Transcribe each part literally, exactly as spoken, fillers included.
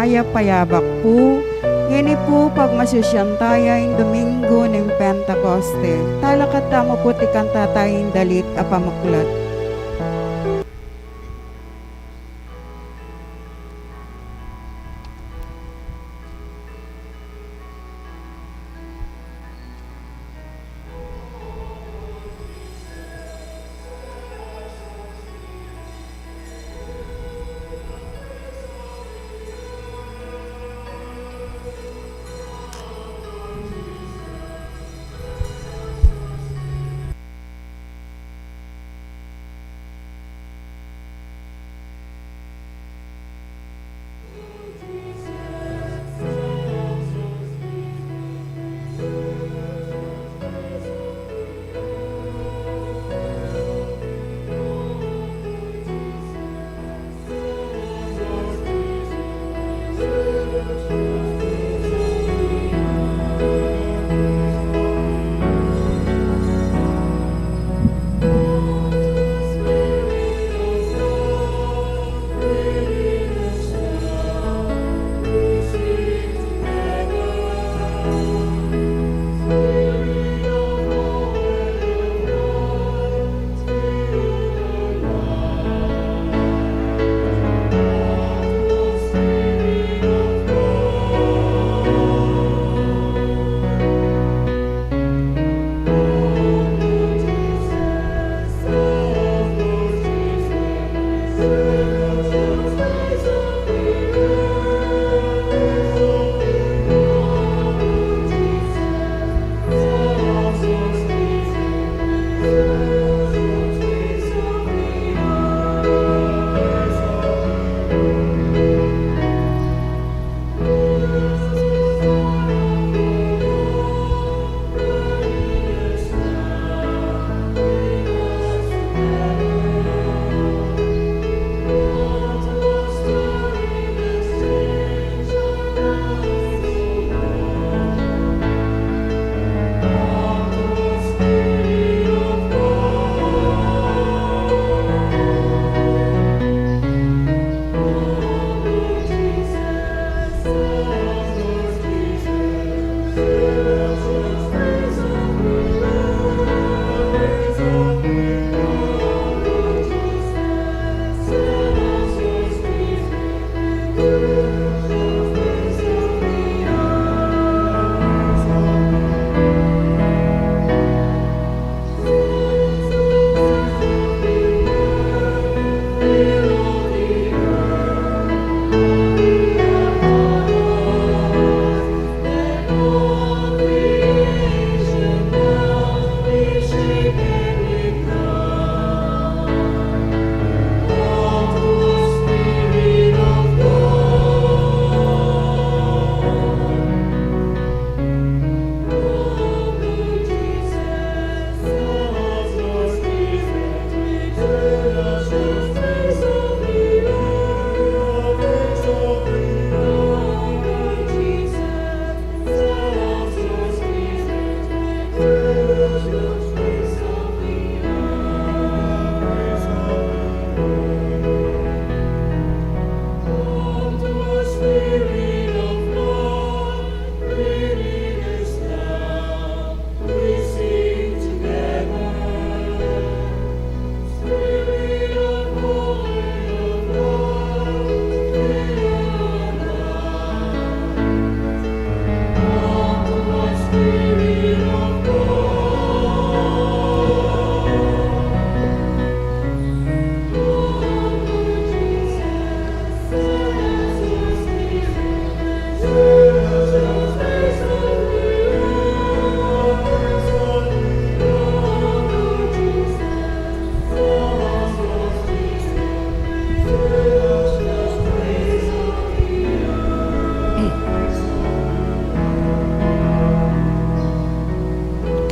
Aya payabak pu, ngeni pu pagmasusyan taya ing Domingo ning Pentecoste, talakad tamu pu king kanta taya ing dalit a pamuklat.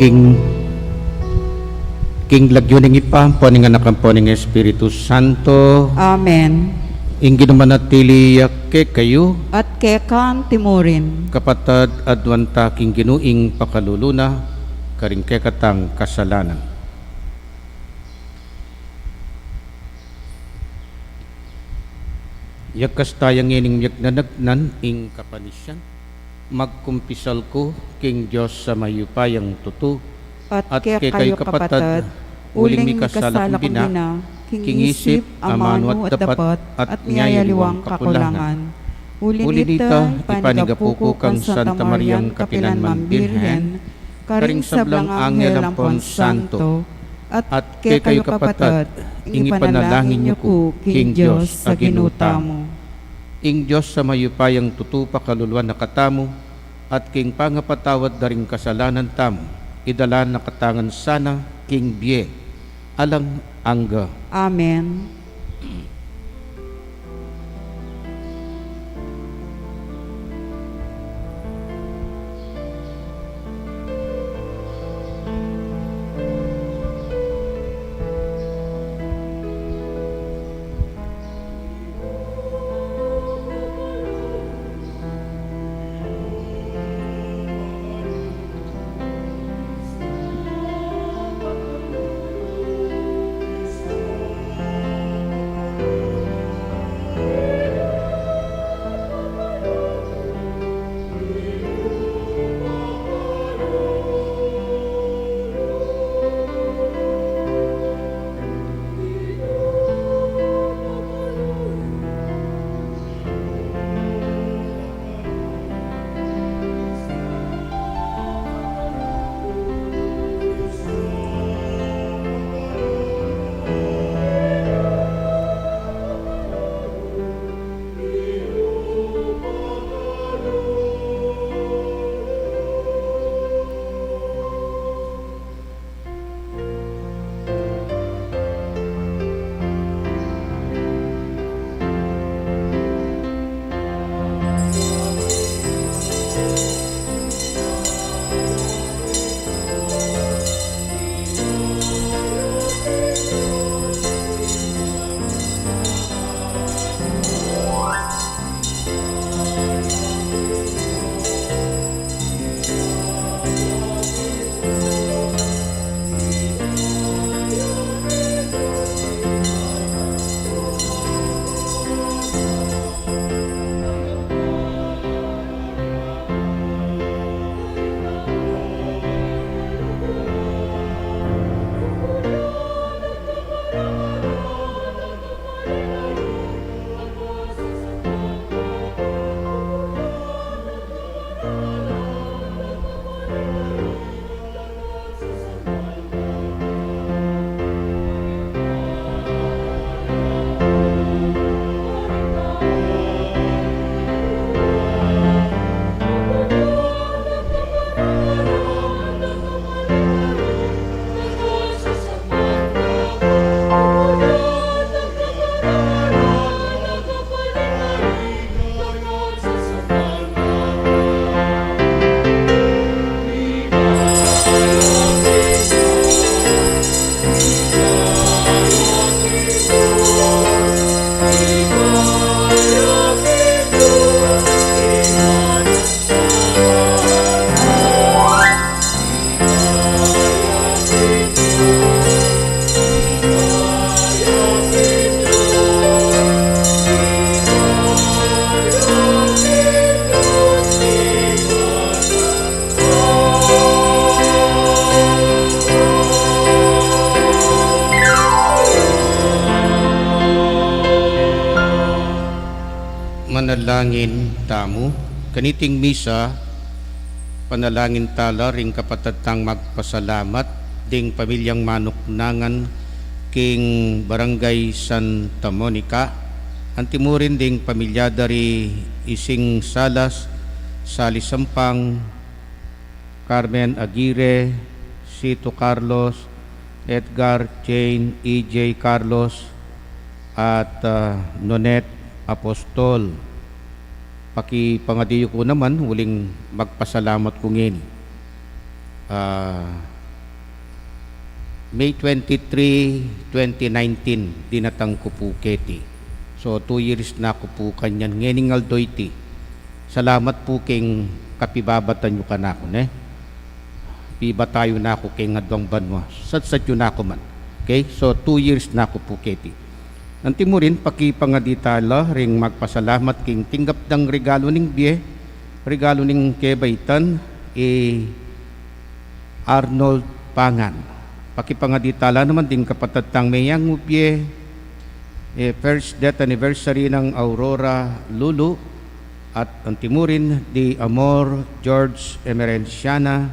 King, king lagyu ning Ibpa, ampo ning Anak, ampo ning Espiritu Santo. Amen. Ing Ginu manatili ya kekayu. At keka mu rin. Kapatad, aduan ta king Ginu ing pakalulu na, karing kekatang kasalanan. Yakas taya ngening miyagnanagnan ing kapanisian, magkumpisal ku king Dios a mayupayang tutu, at kekayu kapatad, uling mikasala kung bina, king isip, amanu at dapat, at miyayaliwang kakulangan. Uli nita, ipanigapu ku kang Santa Mariang kapilanman Birhen, karing sablang anghel ampon santo, at kekayu kapatad, ing ipanalangin yu ku king Dios a Ginu tamu. Ing Dios a mayupayang tutu pakaluluan na katamu, at king pangapatawad da ring kasalanan tamu, idala na katamu ngan sana king bie alang angga. Amen. Manalangin tamu. Kaniting misa, panalangin tala ring kapatad tang magpasalamat, ding pamilyang manuknangan king Barangay Santa Monica, antimurin ding pamilya da ri Ising Salas, Sali Sampang, Carmen Aguirre, Sito Carlos, Edgar, Jane, E J Carlos, at, ah, Nonet Apostol. Pakipangadi yu ku naman uling magpasalamat ku ngeni. Ah, May twenty-three, twenty nineteen, dinatang ku pu keti. So, two years na ku pu kanyan ngening aldo iti. Salamat pu king kapibabatan yu kanaku, ne? Pibata yu na ku king aduang banua. Satsat yu na ku man. Okay? So, two years na ku pu keti. Antimurin, pakipangadi tala ring magpasalamat king tinggap dang regalu ning bie, regalu ning kebaitan, i Arnold Pangan. Pakipangadi tala naman ding kapatad tang meyangu bie, e, first death anniversary nang Aurora Lulu, at antimurin di Amor George Emerenciana,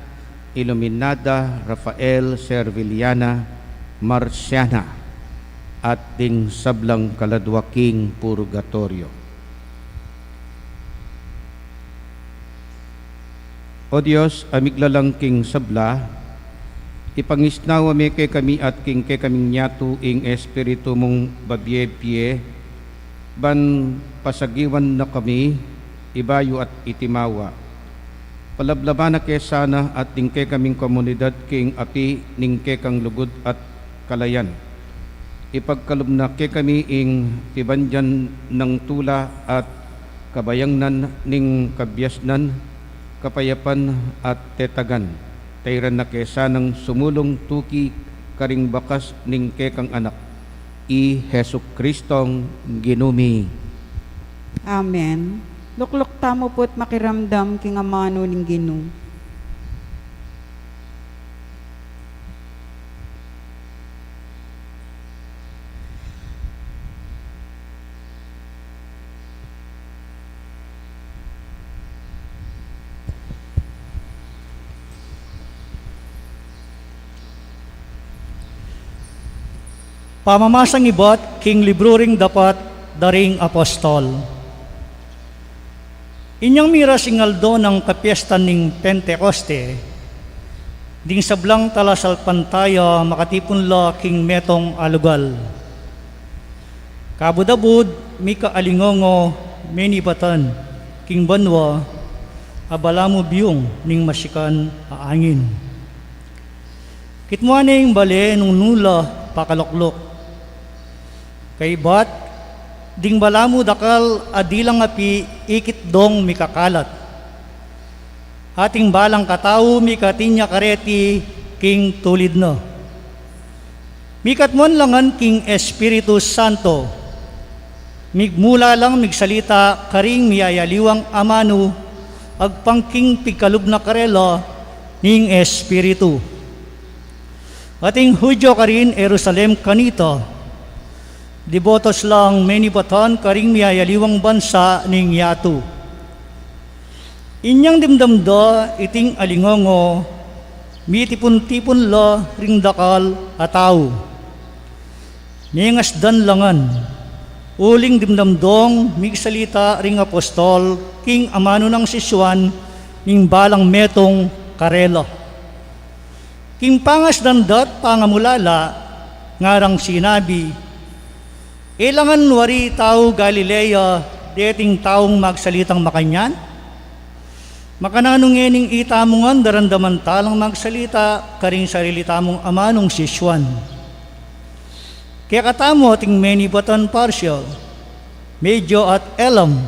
Iluminada Rafael Serviliana Marciana, at ding sablang kaladua king purgatoryo. O Dios, a miglalang king sabla, ipangisnawa me kekami at king kekaming yatu ing Espiritu mung babie-bie, ban pasagiwan na kami, ibayu at itimawa. Palablaban na ke sana at ding kekaming komunidad king api ning kekang lugud at kalayan. Ipagkalub na kekami ing pibandian nang tula at kabayangnan ning kabiasnan, kapayapan at tetagan. Tairan na ke sanang sumulung tuki karing bakas ning kekang Anak, i Jesucristong Ginu mi. Amen. Lukluk tamu pu't makiramdam king amanu ning Ginu. Pamamasang ibat king libru ring dapat da ring apostol. Inyang miras ing aldo nang kapiestan ning Pentecoste, ding sablang talasalpantaya makatipun la king metung a lugal. Kabud-abud, mikaalingongo, menibatan king banua, a balamu biung ning masikan a angin. Kitmuan ne ing bale nung nu la pakalukluk. Kaybat, ding balamu dakal a dilang api ikit dong mikakalat. Ating balang katau mikatin ya kareti king tulid na. Mikatmuan la ngan king Espiritu Santo. Migmula lang migsalita karing miyayaliwang amanu, agpang king pigkalub na karela ning Espiritu. Ating Judio karin Jerusalem kanita, debotos lang menibatan karing miyayaliwang bansa ning yatu. Inyang dimdam da iting alingongo, mitipun-tipun la ring dakal a tau. Mengasdan la ngan, uling dimdam dong migsalita ring apostol king amanu nang sisuan ning balang metung karela. King pangasdan da't pangamulala, ngarang sinabi, E la ngan wari tau Galilea deting taung magsalitang makanyan? Makananu ngening itamu ngan daramdaman talang magsalita karing sarili tamung amanung sisuan? Kekatamu ating menibatan Partia, Media at Elam,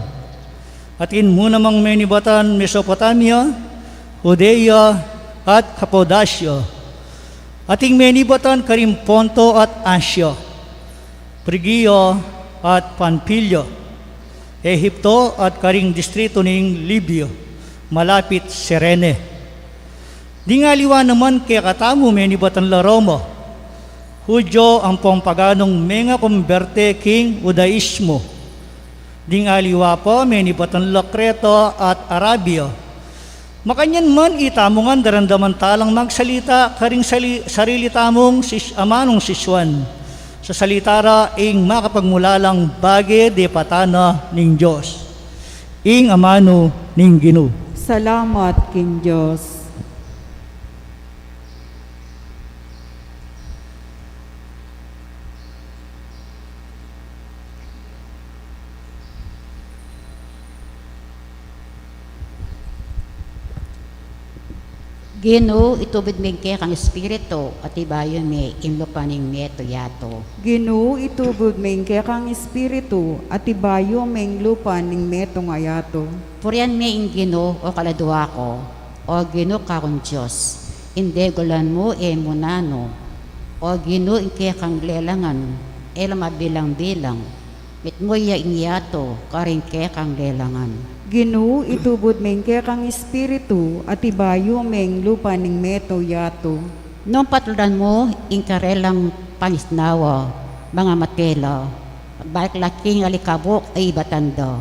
atin mu namang menibatan Mesopotamia, Judea at Cappadocia, ating menibatan karing Ponto at Asia, Phrygia at Pamphylia, Egipto at karing distritu ning Libya, malapit Cirene. Ding aliwa naman kekatamu menibatan la Roma, Judio ampong paganung mengakumberte king Judaismo. Ding aliwa pa menibatan la Kreta at Arabia. Makanyan man itamu ngan daramdaman talang magsalita karing sali-, sarili tamung sis-, amanung sisuan. Sasalita ra ing makapagmulalang bage depatana ning Dios. Ing amanu ning Ginu. Salamat king Dios. Ginu, itubud me ing kekang Espiritu, at ibayu me ing lupa ning metung a yatu. Ginu, itubud me ing kekang Espiritu, at ibayu me ing lupa ning metung a yatu. Purian me ing Ginu, o kaladua ku, o Ginu, kakung Dios, ing degulan mu e mu nanu, o Ginu, ing kekang lelangan, e la mabilang-bilang. Mitmu ya ing yatu karing kekang lelangan. Ginu, itubud me ing kekang Espiritu, at ibayu me ing lupa ning metung yatu. Nung patludan mu ing karelang pangisnawa, mangamate la, balik la king alikabuk a ibatan da.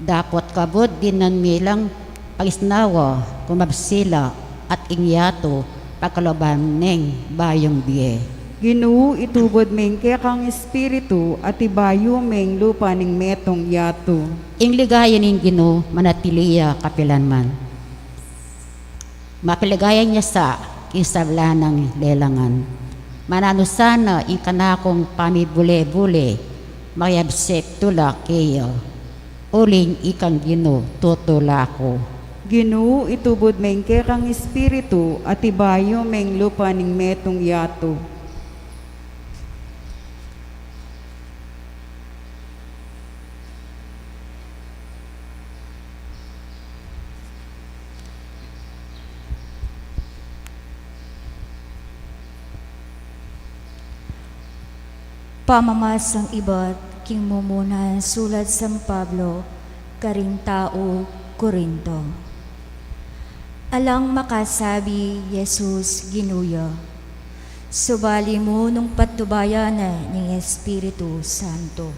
Dapot kabud dinan mi lang pangisnawa, kumabsi la, at ing yatu pagkalooban neng bayung bie. Ginu, itubud me ing kekang Espiritu, at ibayu me ing lupa ning metung yatu. Ing ligaya ning Ginu manatili ya kapilan man. Mapaligayan ya sa king sabla nang lelangan. Mananu sana ing kanakung pamibule-bule, makayabsip tula keya. Uling ikang Ginu tutula ku. Ginu, itubud me ing kekang Espiritu, at ibayu me ing lupa ning metung yatu. Pamamasang ibat king mumunang sulat San Pablo karing taung Corinto. Alang makasabi Jesus Ginu ya, subali mu nung patnubayan na ning Espiritu Santo.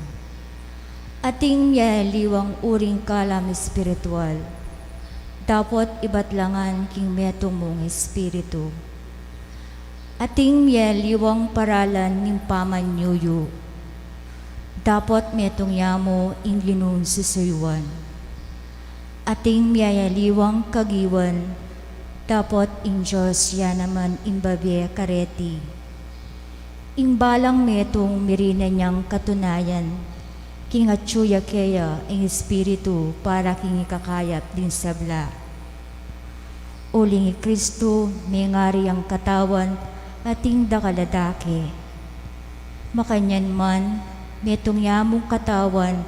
Ating miyaliwang uring kalam espiritual, dapot ibat la ngan king metung mung espiritu. Ating miyaliwang paralan ning pamanyuyu, dapot metung ya mu ing Ginung susuyuan. Ating miyaliwang kagiwan, dapot ing Dios ya naman ing babie kareti. Ing balang metung mirinan yang katunayan, king atyu ya keya ing Espiritu para king ikakayap ding sabla. Uling i Kristu mengari yang katawan ating dakal a dake. Makanyan man, metung ya mung katawan,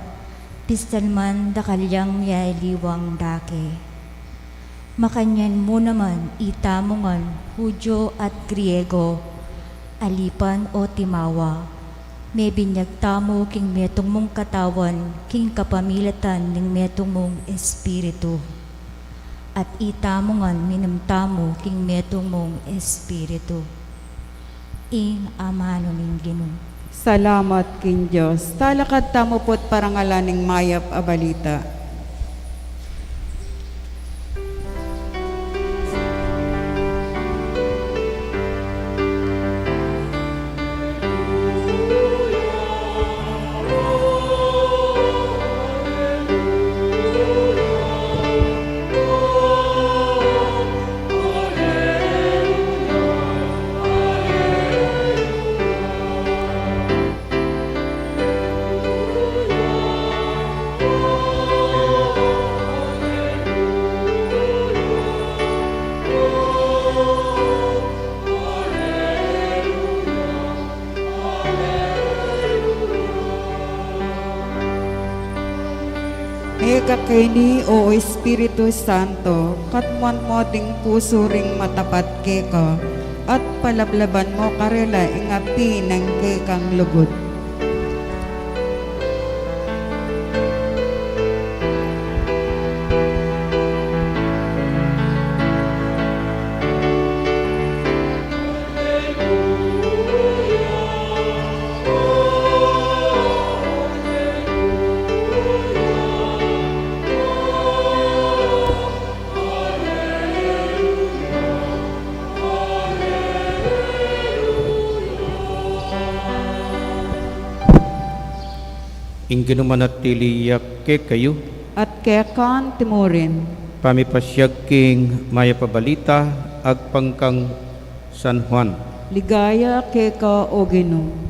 pistan man dakal yang miyaliwang dake. Makanyan mu naman, itamu ngan Hudyo at Griego, alipan o timawa, mebinyag tamu king metung mung katawan king kapamilatan ning metung mung Espiritu. At itamu ngan minum tamu king metung mung Espiritu. Ing amanu ning Ginu. Salamat king Dios. Talakad tamu pu't parangalan ing mayap a balita. E ka keni, o Espiritu Santo, katmuan mu ding pusu ring matapat keka, at palablaban mu karela ing api ning kekang lugud. Ing Ginu manatili ya kekayu. At keka naman murin. Pamipasiag king mayap a balita agpang kang San Juan. Ligaya keka, o Ginu.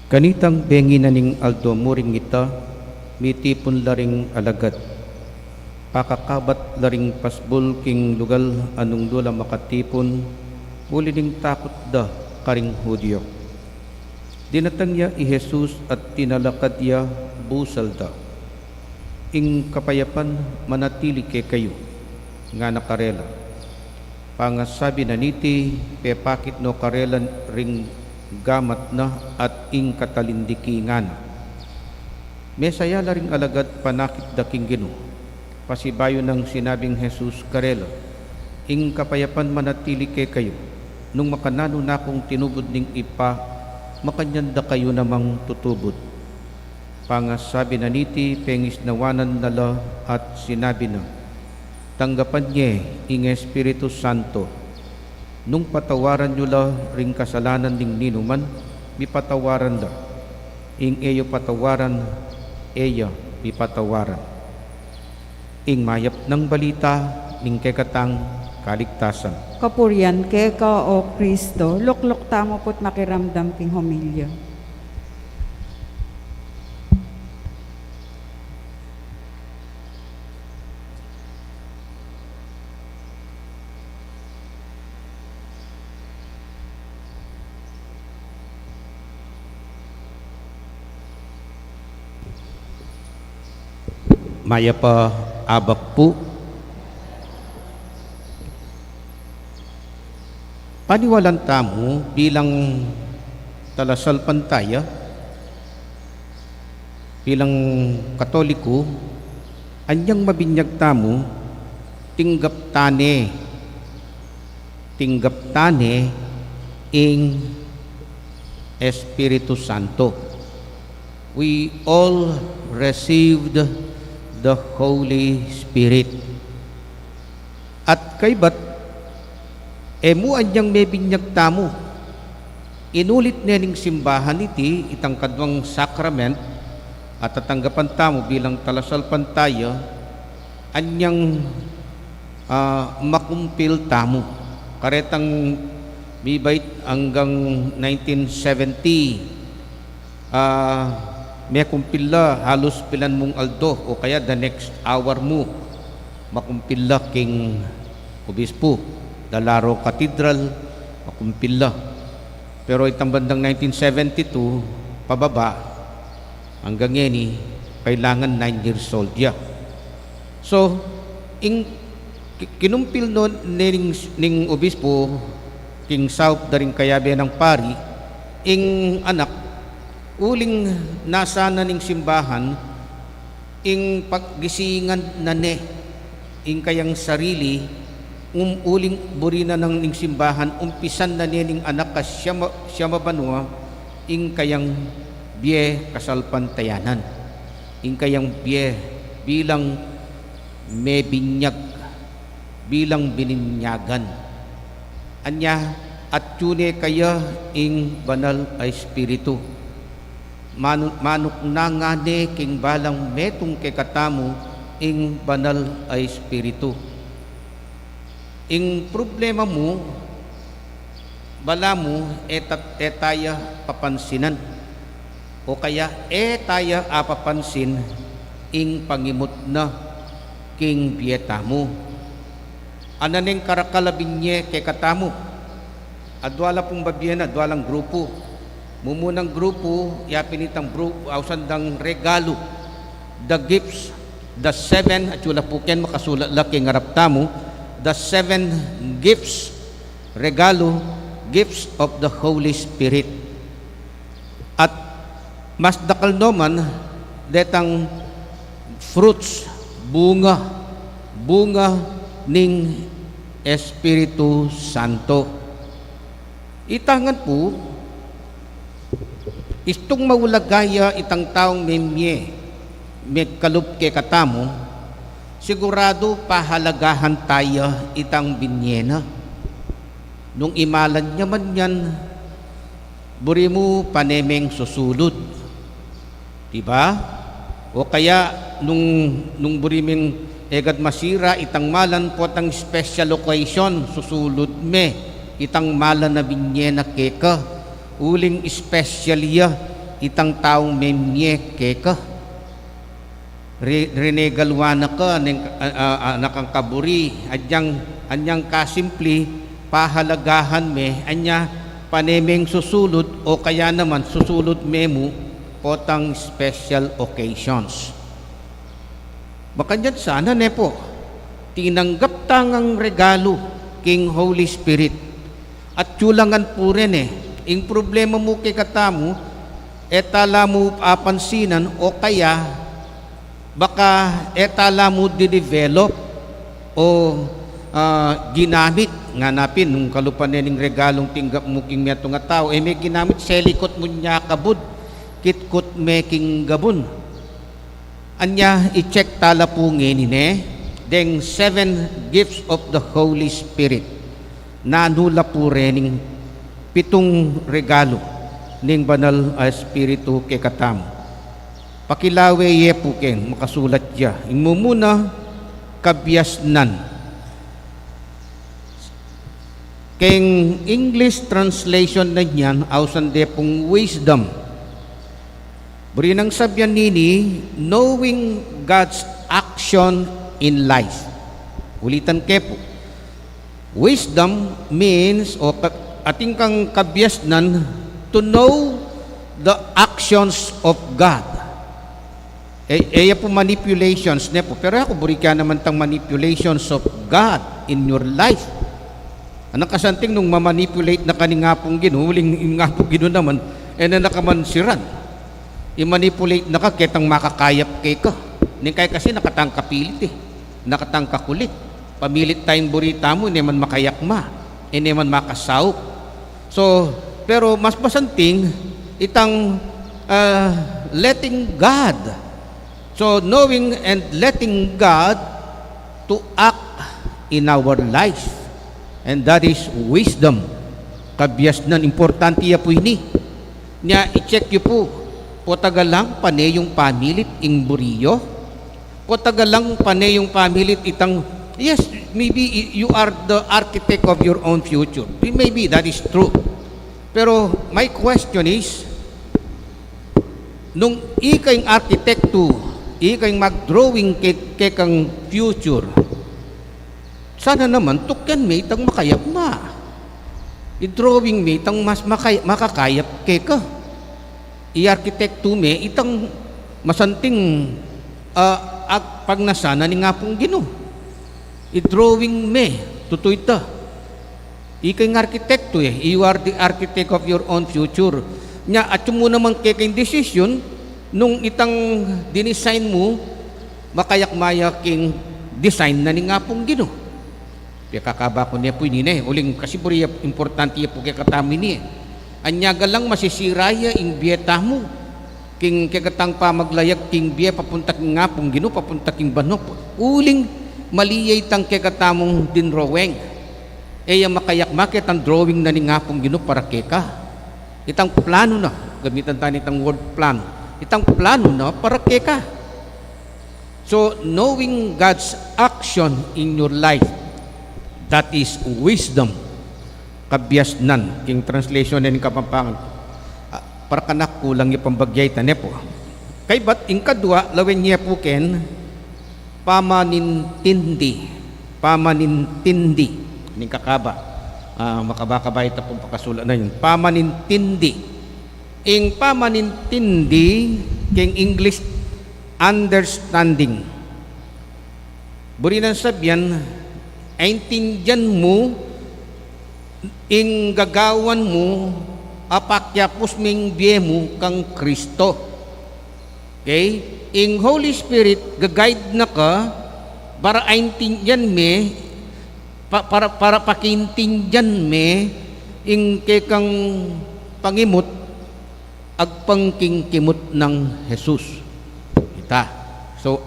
Kanitang bengi na ning aldo mu ring ita, Mitipun la ring alagad. Pakakabat la ring pasbul king lugal a nung nu la makatipun, uli ning takut da karing Judio. Dinatang ya i Jesus at tinalakad ya busal da. "Ing kapayapan manatili kekayu," ngana karela. Pangasabi na niti, pepakit no karela ring gamat na at ing katalindiki ngana. Mesaya la ring alagad panakit da king Ginu. Pasibayu nang sinabing Jesus karela, "Ing kapayapan manatili kekayu. Nung makananu na kung tinubud ning Ibpa, makanyan da kayu namang tutubud." Pangasabi na niti, pengisnawanan na la at sinabi na, "Tanggapan ye ing Espiritu Santo. Nung patawaran yu la ring kasalanan ning ninuman, mipatawaran la. Ing e yu patawaran, e ya mipatawaran." Ing mayap nang balita ning kekatang kaligtasan. Kapurian keka, O Kristo. Lukluk tamu pu't makiramdam king homilya. Mayap a abak pu. Paniwalan tamu bilang talasalpantaya, bilang Katoliko, anyang mabinyag tamu, tinggap ta ne, tinggap ta ne ing Espiritu Santo. We all received the Holy Spirit. At kaybat, e mu anyang mebinyag tamu, inulit ne ning simbahan iti, itang kaduang sakrament, at tatanggapan tamu bilang talasalpantaya, anyang, ah, makumpil tamu. Karetang mibait anggang nineteen seventy, ah, mekumpil la halus pilan mung aldo, o kaya the next hour mu, makumpil la king obispo, the Lara Cathedral, makumpil la. Pero itang bandang nineteen seventy-two pababa, anggang ngeni, kailangan nine years old ya. So, ing ki-, kinumpil no ne ning, ning obispo, king saup da ring kayabe nang pari, ing anak, uling nasa na ning simbahan, ing paggisingan na ne ing kayang sarili, um, uling buri na nang ning simbahan, umpisan na ne ning anak a siya ma-, siya mabanua ing kayang bie kasalpantayanan, ing kayang bie bilang mebinyag, bilang bininyagan. Anya, atyu ne kaya ing Banal a Espiritu. Manu-, manuknangan ne king balang metung kekatamu ing Banal a Espiritu. Ing problema mu, balamu, e ta-, e taya papansinan. O kaya, e taya apapansin ing pangimut na king bie tamu. Ana neng karakal a binye kekatamu. Adua la pung babie na, adua lang grupu. Mumunang grupu, yapin itang bru-, ausan dang regalu. The gifts, the seven, atyu la pu ken makasulat la king arap tamu, the seven gifts, regalu, gifts of the Holy Spirit. At mas dakal no man, detang fruits, bunga, bunga ning Espiritu Santo. Ita ngan pu, istung maulaga ya itang taung memye, megkalub kekatamu, siguradu pahalagahan taya itang binye na. Nung imalan ya man yan, buri mu pane meng susulud. Di ba? O kaya, nung, nung buri meng egad masira itang malan, potang special occasion, susulud me itang malan a binye na keka, uling special ya itang taung memye keka. Re-, renegaluan na ka ning, ah, ah, ah, na kang kaburi, anyang, anyang kasimpli, pahalagahan me, anya, pane meng susulud, o kaya naman, susulud me mu, potang special occasions. Makanyan sana, ne pu, tinanggap tang regalu king Holy Spirit. At kulangan pu rin e. Ing problema mu kekatamu, e ta la mu apansinan o kaya baka e ta la mu didevelop o, ah, ginamit. Ngana pin, nung kalupa ne ning regalung tinggap mu king metung a tau, e me ginamit, selikut mu nya kabud, kitkut me king gabun. Anya, i-check ta la pu ngeni ne, deng seven gifts of the Holy Spirit. Nanu la pu rening pitung regalu ning Banal a Espiritu kekatamu. Pakilawe ye pu ken, makasulat ya. Ing mumuna, kabiasnan. Keng English translation na niyan, ausan de pung wisdom. Buri nang sabyan nini, knowing God's action in life. Ulitan ke pu. Wisdom means, o ka-, atin kang kabiasnan, to know the actions of God. E, e ya pu manipulations, ne pu. Pero aku, buri ke naman tang manipulations of God in your life. Anang kasanting nung ma-manipulate na ka ning Apung Ginu, uling ing Apung Ginu naman, e na na ka man siran. I-manipulate na ka, ketang makakayap keka. Ning kaya kasi nakatang kapilit e. Nakatang kakulit. Pamilit tayang buri tamu, e ne man makayakma. E ne man makasaup. So, pero mas masanting, itang, ah, letting God. So, knowing and letting God to act in our life. And that is wisdom. Kabiasnan, importante ya pu ini. Nya, i-check yu pu. Potagalang pane yung pamilit ing buri yu. Potagalang pane yung pamilit itang, yes, maybe y-, you are the architect of your own future. Maybe that is true. Pero my question is, nung ika ing arkitekto, ika ing mag-drawing ke, kekang future, sana naman tukyan me itang makayap ma. I-drawing me itang mas makay-, makakayap keka. I-arkitekto me itang masanting, ah, ag-, pagnasan na ning Apung Ginu. I-drawing me, tutu ita. Ika ing arkitekto e, you are the architect of your own future. Nya, atyu mu naman keka ing desisyon, nung itang dinesign mu, makayakma ya king design na ning Apung Ginu. Pekakaba ku ne pu ini ne, uling kasi buri ya importante ya pu kekatamu ini e. Anya galang masisira ya ing bie tamu. King kekatang pamaglayag king bie papunta king Apung Ginu, papunta king banua. Uling mali ya itang kekatamung dinrawing. E ya makayakma ketang drawing na ning Apung Ginu para keka. Itang plano na, gamitan ta itang word plan. Itang plano na para keka. So, knowing God's action in your life, that is wisdom. Kabiasnan, king translation na ning Kapampangan. Ah, para kanak kulang ya pang bagya ita ne pu. Kaybat, ing kadua, lawen ye pu ken, pamanintindi. Pamanintindi. Ning kakaba. Ah, makaba-kaba ita pung pakasulat na yun. Pamanintindi. Ing pamanintindi, king English, understanding. Buri nang sabyan, aintindian mu, ing gagawan mu, a pakiapus me ing bie mu kang Kristo. Okay? Ing Holy Spirit, ga-guide na ka, para aintindian me, pa-, para, para pakiintindian me, ing kekang pangimut, agpang king kimut nang Jesus. Ita. So,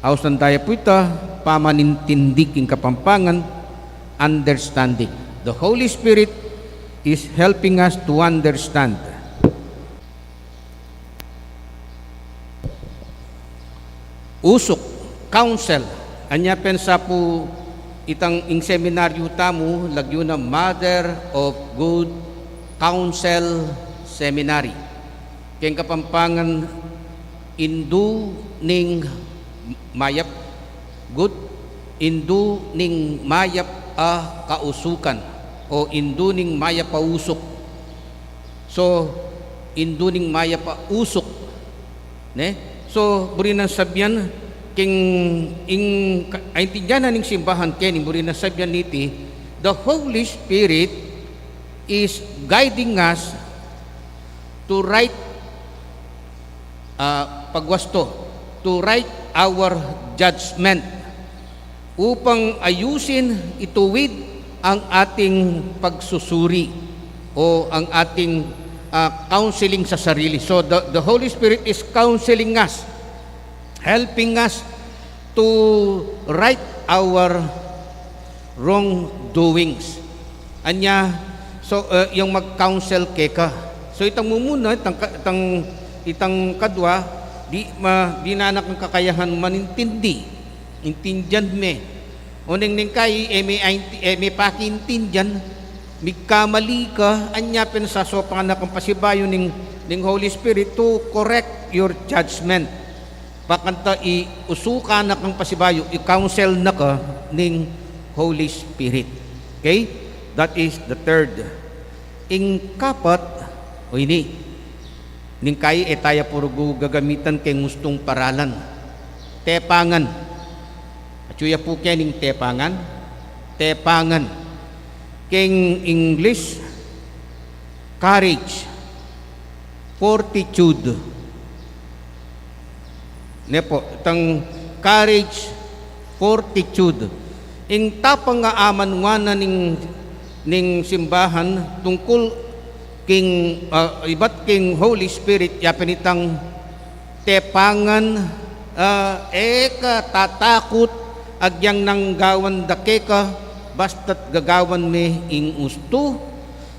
ausan da ya pu ita, pamanintindi king Kapampangan, understanding. The Holy Spirit is helping us to understand. Usuk, counsel. Anya pensa pu itang ing seminaryu tamu, lagyu na Mother of Good Counsel Seminary. Keng Kapampangan, indu ning mayap, good, indu ning mayap a kausukan, o indu ning mayap a usuk. So, indu ning mayap a usuk, ne? So, buri nang sabian, king, ing, ka-, aintindian na ning simbahan keni, buri nang sabian niti, the Holy Spirit is guiding us to right, ah, pagwastu, to right our judgment, upang ayusin, ituwid ang ating pagsusuri o ang ating, ah, counseling sa sarili. So, the, the Holy Spirit is counseling us, helping us to right our wrongdoings. Anya, so, eh, yung mag-counsel keka. So, itang mumuna, itang ka-, itang, itang kadwa, di, ma-, di na kang kakayahan manintindi. Intindian me. O neng, neng kai, e me, e me pakiintindian, migkamali ka, anya pin sasopan na kang pasibayu ning, ning Holy Spirit to correct your judgment. Pakanta i usukan na kang pasibayu, i-counsel na ka ning Holy Spirit. Okay? That is the third. Ing kapat, o ini, ning kai e taya purgu gagamitan keng ustung paralan. Tepangan. Atyu ya pu keng tepangan. Tepangan. Keng English, courage, fortitude. Ne pu, itang courage, fortitude. Ing tapang a amanwanan ning, ning simbahan tungkul king, ah, ibat king Holy Spirit, ya pin itang tepangan, ah, e ka tatakut agyang nang gawan da keka, basta't gagawan me ing ustu,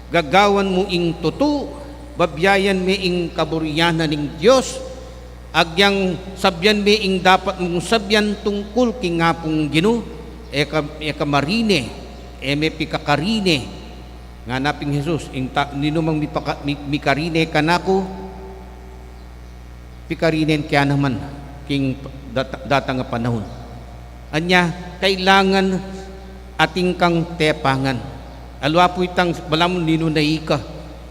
gagawan mu ing tutu, babyayan me ing kaburian ning Dios, agyang sabyan me ing dapat mung sabyan tungkul king Apung Ginu, e ka, e ka marine, e me pikakarine. Ngana pin Jesus, ing ta-, ninumang mipaka-, mi-, mikarine kanaku, pikarinen ke naman king dat-, datang a panaun. Anya, kailangan atin kang tepangan. Aliwa pu itang balamu ninu na ika,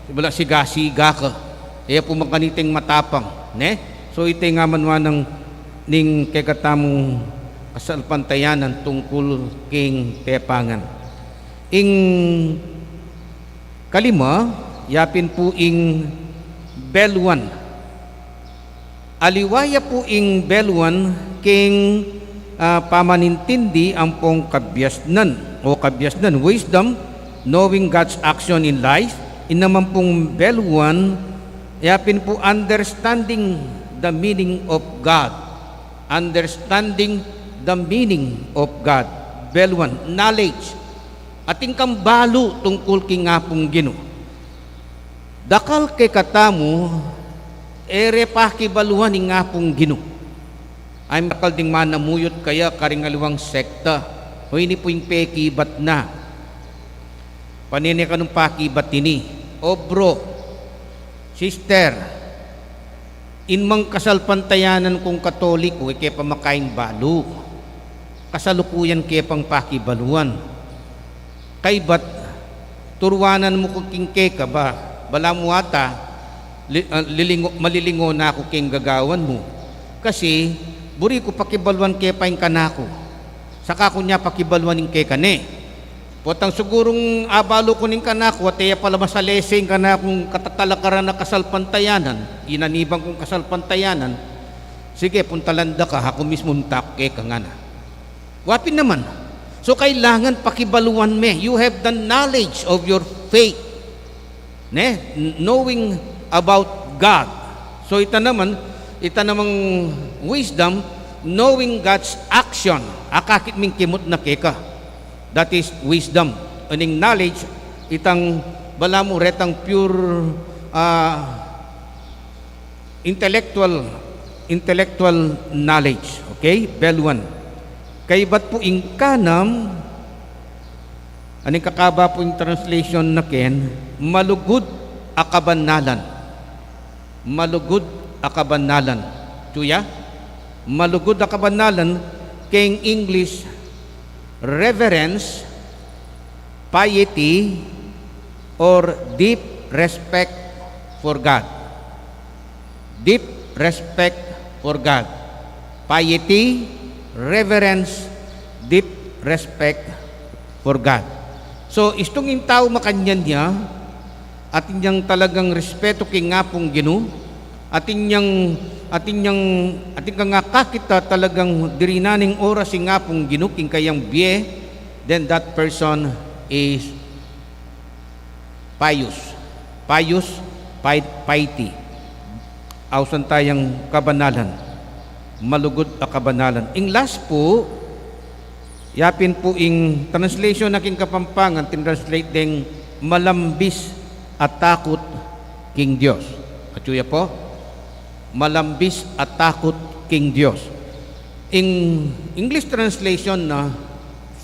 balamu siga-siga ka. E pu makanita ing matapang, ne? So, ita ing amanwanan ning kekatamung kasalpantayanan tungkul king tepangan. Ing kalima, ya pin pu ing beluan. Aliwa ya pu ing beluan king, ah, pamanintindi ampong kabiasnan, o kabiasnan, wisdom, knowing God's action in life. Ing naman pung beluan, ya pin pu understanding the meaning of God. Understanding the meaning of God. Beluan, knowledge. Atin kang balu tungkul king Apung Ginu. Dakal kekatamu, e re pakibaluan ing Apung Ginu. Ay, dakal ding manamuyut kaya karing aliwang sekta. O ini pu ing pekibat na. Pane ne kanung pakibat ini. O bro, sister, ing mang kasalpantayanan kung Katoliko, e ke pa makaing balu. Kasalukuyan ke pang pakibaluan. Kaybat, turuanan mu ku king keka ba, balamu ata, li-, ah, lilingo-, malilingo na ku king gagawan mu. Kasi, buri ku pakibaluan ke pa ing kanaku. Saka ku ne pakibaluan ing keka ne. Potang sigurung abalu ku ning kanaku, at e ya pala masalese ing kanakung katatalakaran a kasalpantayanan, inaniban kung kasalpantayanan, sige, puntalan da ka, aku mismu nung tak keka ngana. Wa pin naman. So, kailangan pakibaluan me. You have the knowledge of your faith. Ne? N-, knowing about God. So, ita naman, ita namang wisdom, knowing God's action. Akakit ming kimut na keka. That is wisdom. Uning knowledge, itang balamu retang pure, ah, intellectual, intellectual knowledge. Okay? Beluan. Kaybat pu ing kanam, aning kakaba pu ing translation na ken, malugud a kabanalan. Malugud a kabanalan. Tuya? Malugud a kabanalan, keng English, reverence, piety, or deep respect for God. Deep respect for God. Piety, reverence, deep respect for God. So, istung ing tau makanyan ya, atin yang talagang respeto king Apung Ginu, atin yang, atin yang, atin kang akakit a talagang dirinan ing oras ing Apung Ginu king kayang bie, then that person is pious. Pious, pi-, piety. Ausan tayang kabanalan. Malugud a kabanalan. Ing last pu, yapin pu ing translation na king Kapampangan, tintranslate deng malambis a takut king Dios. Atyu ya pu? Malambis a takut king Dios. Ing English translation na,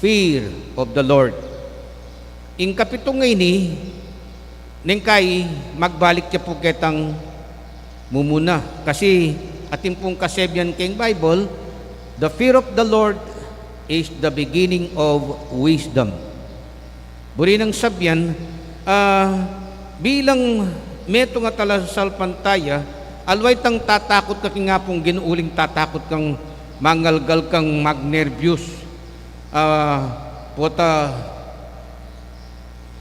fear of the Lord. Ing kapitu ngeni, neng kai magbalik ya pu ketang mumuna. Kasi atin pung kasebian keng Bible, "The fear of the Lord is the beginning of wisdom." Buri nang sabian, ah, bilang metung a talasalpantaya, aliwa itang tatakut ka king Apung Ginu uling tatakut kang mangalgal kang magnerbyos. Ah, pota,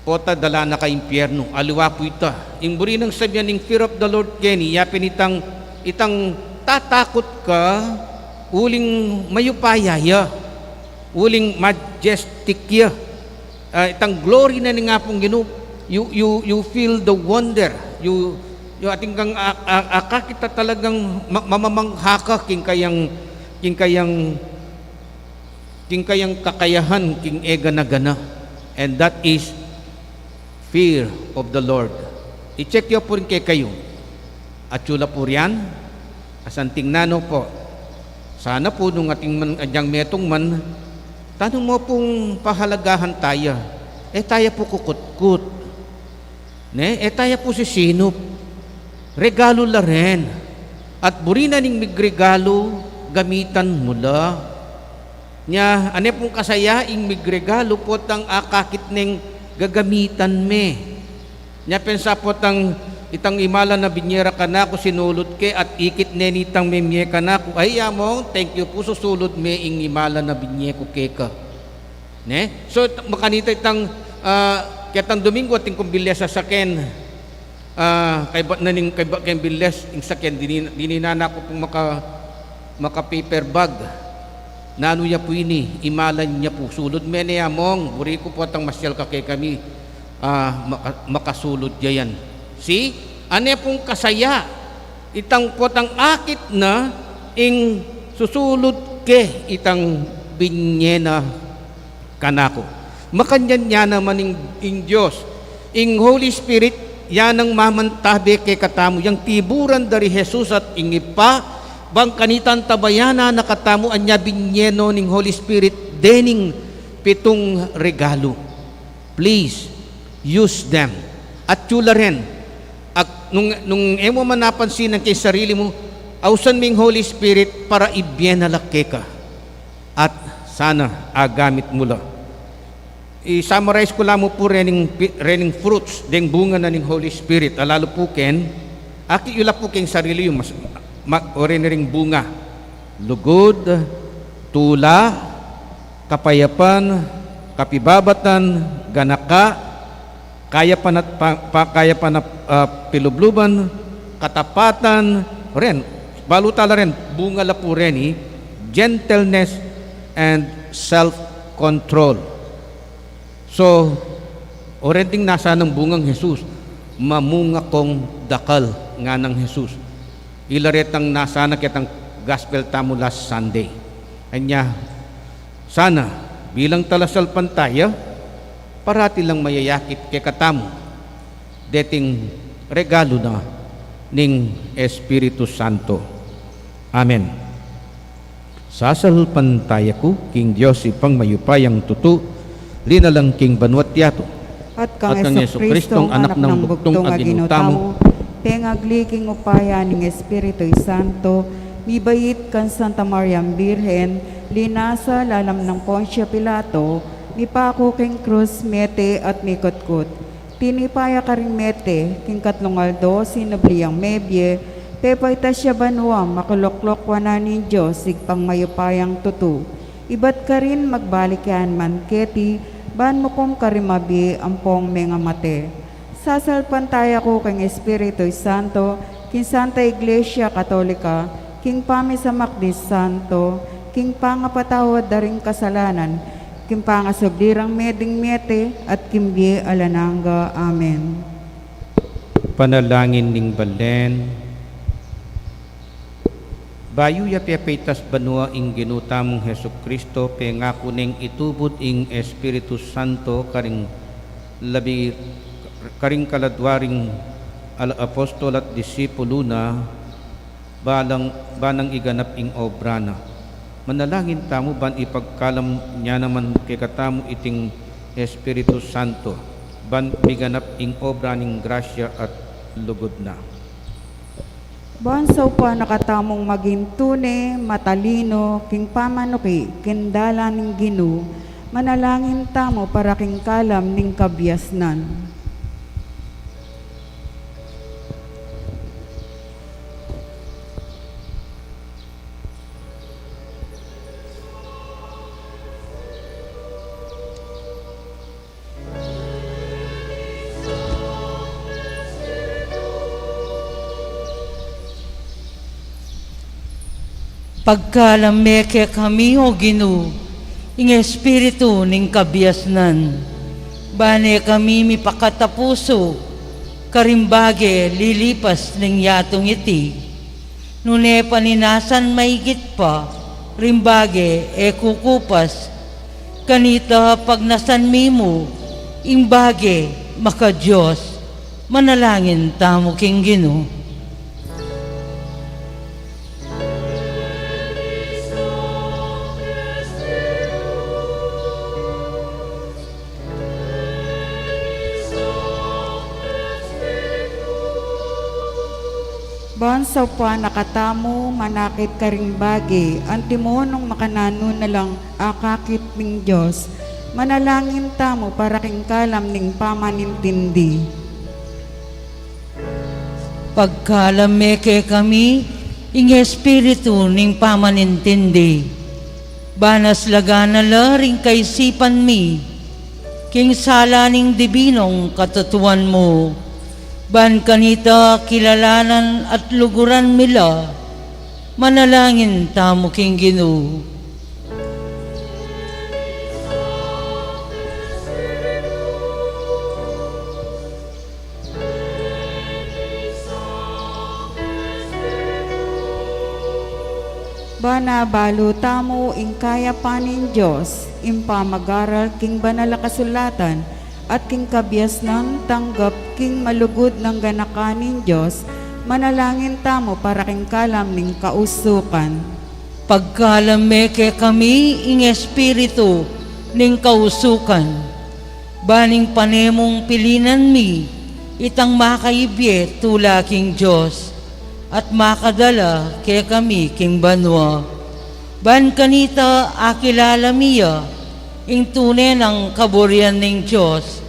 pota dala na ka impyernu. Aliwa pu ita. Ing buri nang sabian ing fear of the Lord keni, yapin itang, itang tatakut ka uling mayupaya ya, uling majestic ya. Ah, itang glory na ning Apung Ginu, you, you, you feel the wonder. You, you atin kang a-, a-, akakit a talagang ma-, mamamangha ka king kayang, king kayang, king kayang kakayahan, king e gana-gana. And that is fear of the Lord. I-check yu pu rin kekayu. Atyu la pu rian? Asanting nanu pu? Sana pu nung atin man, agyang metung man, tanu mu pung pahalagahan taya. E taya pu kukutkut. Ne? E taya pu sisinup. Regalu la rin. At buri na ning migregalu, gamitan mu la. Nya, ane pung kasaya ing migregalu, potang akakit neng gagamitan me. Nya pensa potang itang imala na binye ra kanaku, sinulud ke at ikit ne nitang memie kanaku. Ay, among, thank you pu, susulud me ing imala na binye ku keka. Ne? So, t-, makanita itang, ah, ketang Domingo atin kung billes a saken. Ah, kaybat na ning, kaybat keng billes, ing saken, dini, dininan na ku pung maka-, maka-paper bag. Nanu ya pu ini, imalan ya pu, sulud me ne, among, buri ku potang masyal ka kekami, ah, maka-, makasulud ya yan. See? Ane pung kasaya, itang potang akit na, ing susulud ke, itang binye na kanaku. Makanyan ya naman ing, ing Dios. Ing Holy Spirit, ya nang mamantabe kekatamu. Yang tiburan dari Jesus at ing Ibpa, bang kanita antabayanan na katamu, anya binye no ning Holy Spirit dening pitung regalu. Please, use them. Atyu la rin. At nung, nung e mu man napansinan king sarili mu, ausan me ing Holy Spirit para ibie na la keka. At sana agamit mu la. I-summarize ku la mu pu rening pi-, rening fruits, deng bunga na ning Holy Spirit. Alalu pu ken, akit yu la pu keng sarili yu, mas, ma-, o reni ring bunga. Lugud, tula, kapayapan, kapibabatan, ganaka, kayapan at pa-, pa-, kayapan at, ah, pilubluban, katapatan, ren, balu tala ren, bunga la pu reni, gentleness and self-control. So, o ren ding nasanang bungang Jesus, mamunga kong dakal, nganang Jesus. Ila retang nasana ketang gospel tamu last Sunday. Anya, sana, bilang talasalpantaya, parati lang mayayakit kekatamu deting regalu na ning Espiritu Santo. Amen. Sasalpantaya ku king Dios Ibpang mayupayang tutu, linalang king banua't yatu. At kang Jesucristong Anak nang bugtung a Ginu tamu, pengagli king upaya ning Espiritu Santo, Mibait kang Santa Mariang Birhen, linasa lalam nang Poncio Pilato, mipaku king krus, mete at mikutkut. Tinipa ya karing mete, king katlung aldo sinubli yang mebie, pepaitas ya banua, makilukluk wanan ning Dios, Ibpang mayupayang tutu. Ibat karin magbalik ya naman keti, ban mukum karing mabie ampong mengamate. Sasalpantaya ku king Espiritu Santo, king Santa Iglesia Katolika, king pamisamak ding santo, king pangapatawad da ring kasalanan, king pangasubli rang meding mete, at king bie alang angga. Amen. Panalangin ning Balen. Bayu ya pepaitas banua ing Ginu tamung Jesucristo, pengaku neng itubud ing Espiritu Santo karing labi, karing kaladua ring ala-, apostol at disipulu na, balang, banang iganap ing obra na. Manalangin tamu ban ipagkalam na naman kekatamu iting Espiritu Santo, ban miganap ing obra ning grasya at lugud na. Ban saupan na katamung maging tune, matalino, king pamanuki, king dalan ning Ginu, manalangin tamu para king kalam ning kabiasnan. Pagkalam me kekami, O Ginu, ing espiritu ning kabiasnan, ban e kami mipakatapusu karing bage lilipas ning yatung iti, nune paninasan maigit pa ring bage e kukupas, kanita pagnasan mi mu ing bage maka-Dios. Manalangin tamu king Ginu. Ban saupan na katamu manakit karing bage, antimo nung makananu na lang akakit ning Dios, manalangin tamu para king kalam ning pamanintindi. Pagkalam me kekami ing espiritu ning pamanintindi, ban aslagan na la ring kaisipan mi king sala ning dibinung katutuan mu, ban kanita kilalanan at luguran mi la. Manalangin tamu king Ginu. Ban abalu tamu ing kayapan ning Dios, ing pamagaral king banal a kasulatan, at king kabiasnan tanggap king malugud nang ganakan ning Dios, manalangin tamu para king kalam ning kausukan. Pagkalam me kekami ing espiritu ning kausukan, ban ing pane mung pilinan mi itang makaibie tula king Dios, at makadala kekami king banua, ban kanita akilala mi ya ing tune nang kaburian ning Dios,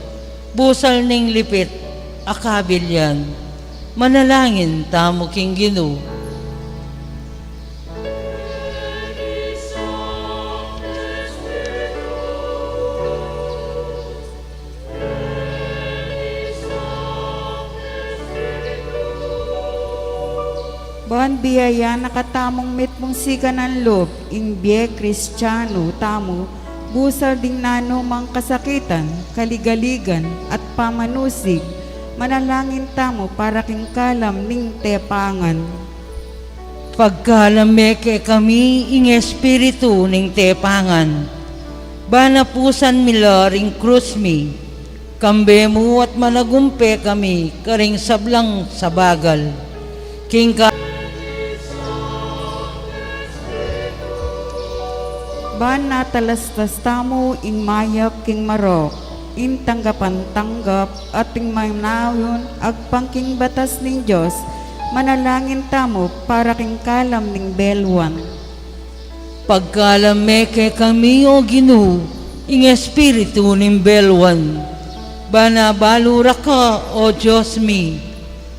busal ning lipit a kabilian. Manalangin tamu king Ginu. Ban biayan na katamung mitmung sikanan lub ing bie Kristianu tamu, busal ding nanumang kasakitan, kaligaligan, at pamanusig, manalangin tamu para king kalam ning tepangan. Pagkalam me kekami ing espiritu ning tepangan, ban apusan mi la ring krus mi, kambe mu at managumpe kami karing sablang sabagal. King ka- Ban natalastas tamu ing mayap king marok, ing tanggapan tanggap, at ing manayun agpang king batas ning Dios, Manalangin tamu para king kalam ning belwan. Pagkalam me kekami, O Ginu, ing espiritu ning belwan, ban abalu ra ka, O Dios mi,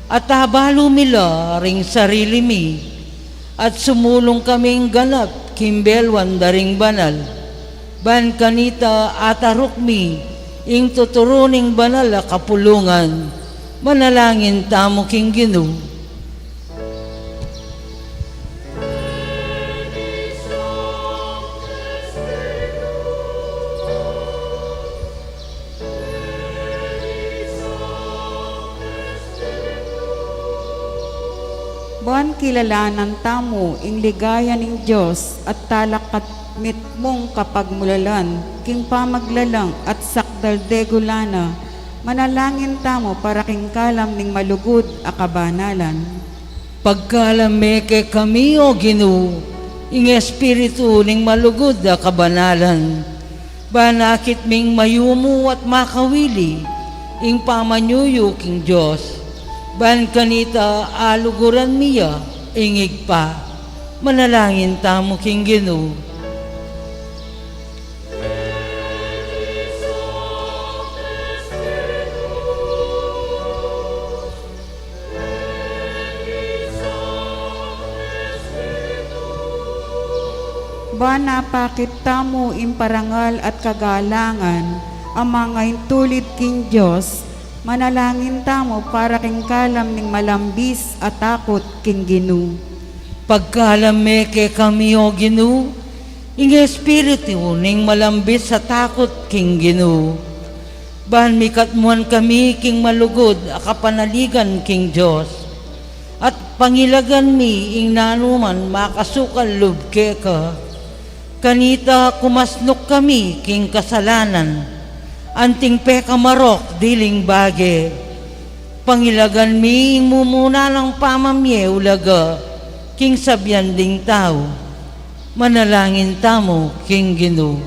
at abalu mi la ring sarili mi, at sumulung kaming ganap king belwan da ring banal. Ban kanita ataruk mi ing tuturu ning banal a kapulungan. Manalangin tamu king Ginu. Ban kilalanan tamu ing ligaya ning Dios at talakad mitmung kapagmulalan king pamaglalang at sakdal degula na, manalangin tamu para king kalam ning malugud a kabanalan. Pagkalam me kekami, O Ginu, ing espiritu ning malugud a kabanalan, ban akit ming mayumu at makawili ing pamanyuyu king Dios, ban kanita aluguran mi ya ing Ibpa. Manalangin tamu king Ginu. Ban apakit tamu ing parangal at kagalangan a mangaintulid king Dios, manalangin tamu para king kalam ning malambis a takut king Ginu. Pagkalam me kekami, O Ginu, ing espiritu ning malambis a takut king Ginu, ban mikatmuan kami king malugud a kapanaligan king Dios, at pangilagan mi ing nanuman makasukal lub keka. Kanita kumasnuk kami king kasalanan, anting pekamarok diling bage. Pangilagan mi ing mumuna nang pamamie ulaga king sabian ding tau. Manalangin tamu king Ginu.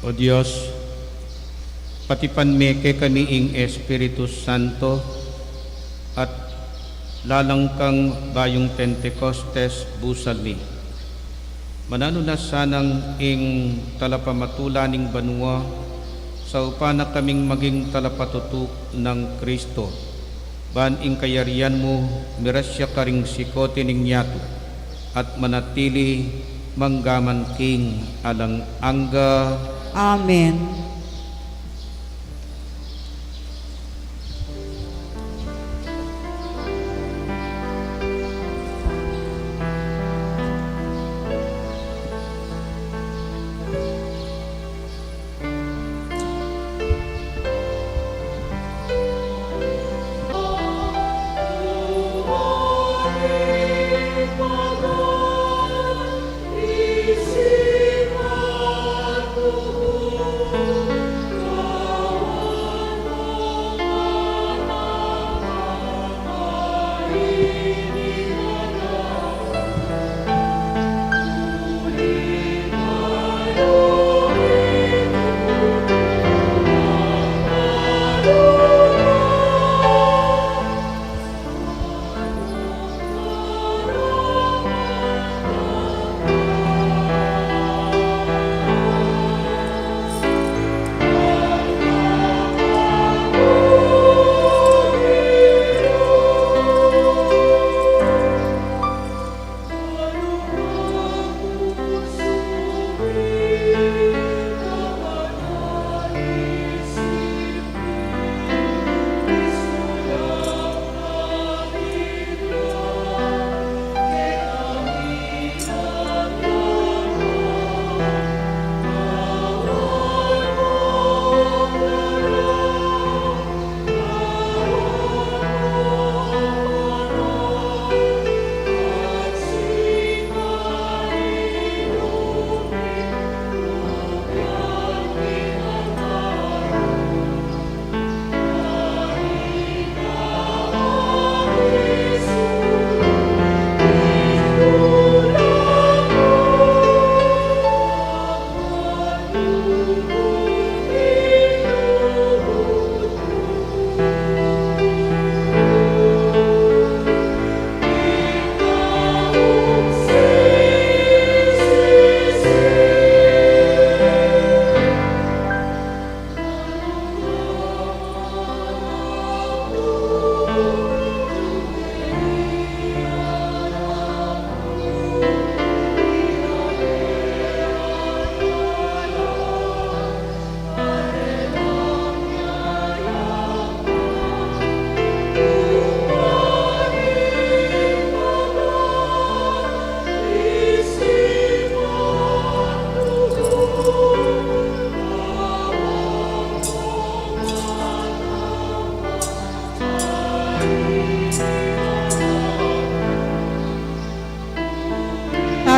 O Dios, patipan me kekami ing Espiritu Santo, at lalang kang bayung Pentecostes busal mi. Mananu na sanang ing talapamatula ning banua, saupan na kaming maging talapatutu nang Kristo, ban ing kayarian mu mirasya karing sikoti ning yatu, at manatili manggaman king alang angga. Amen.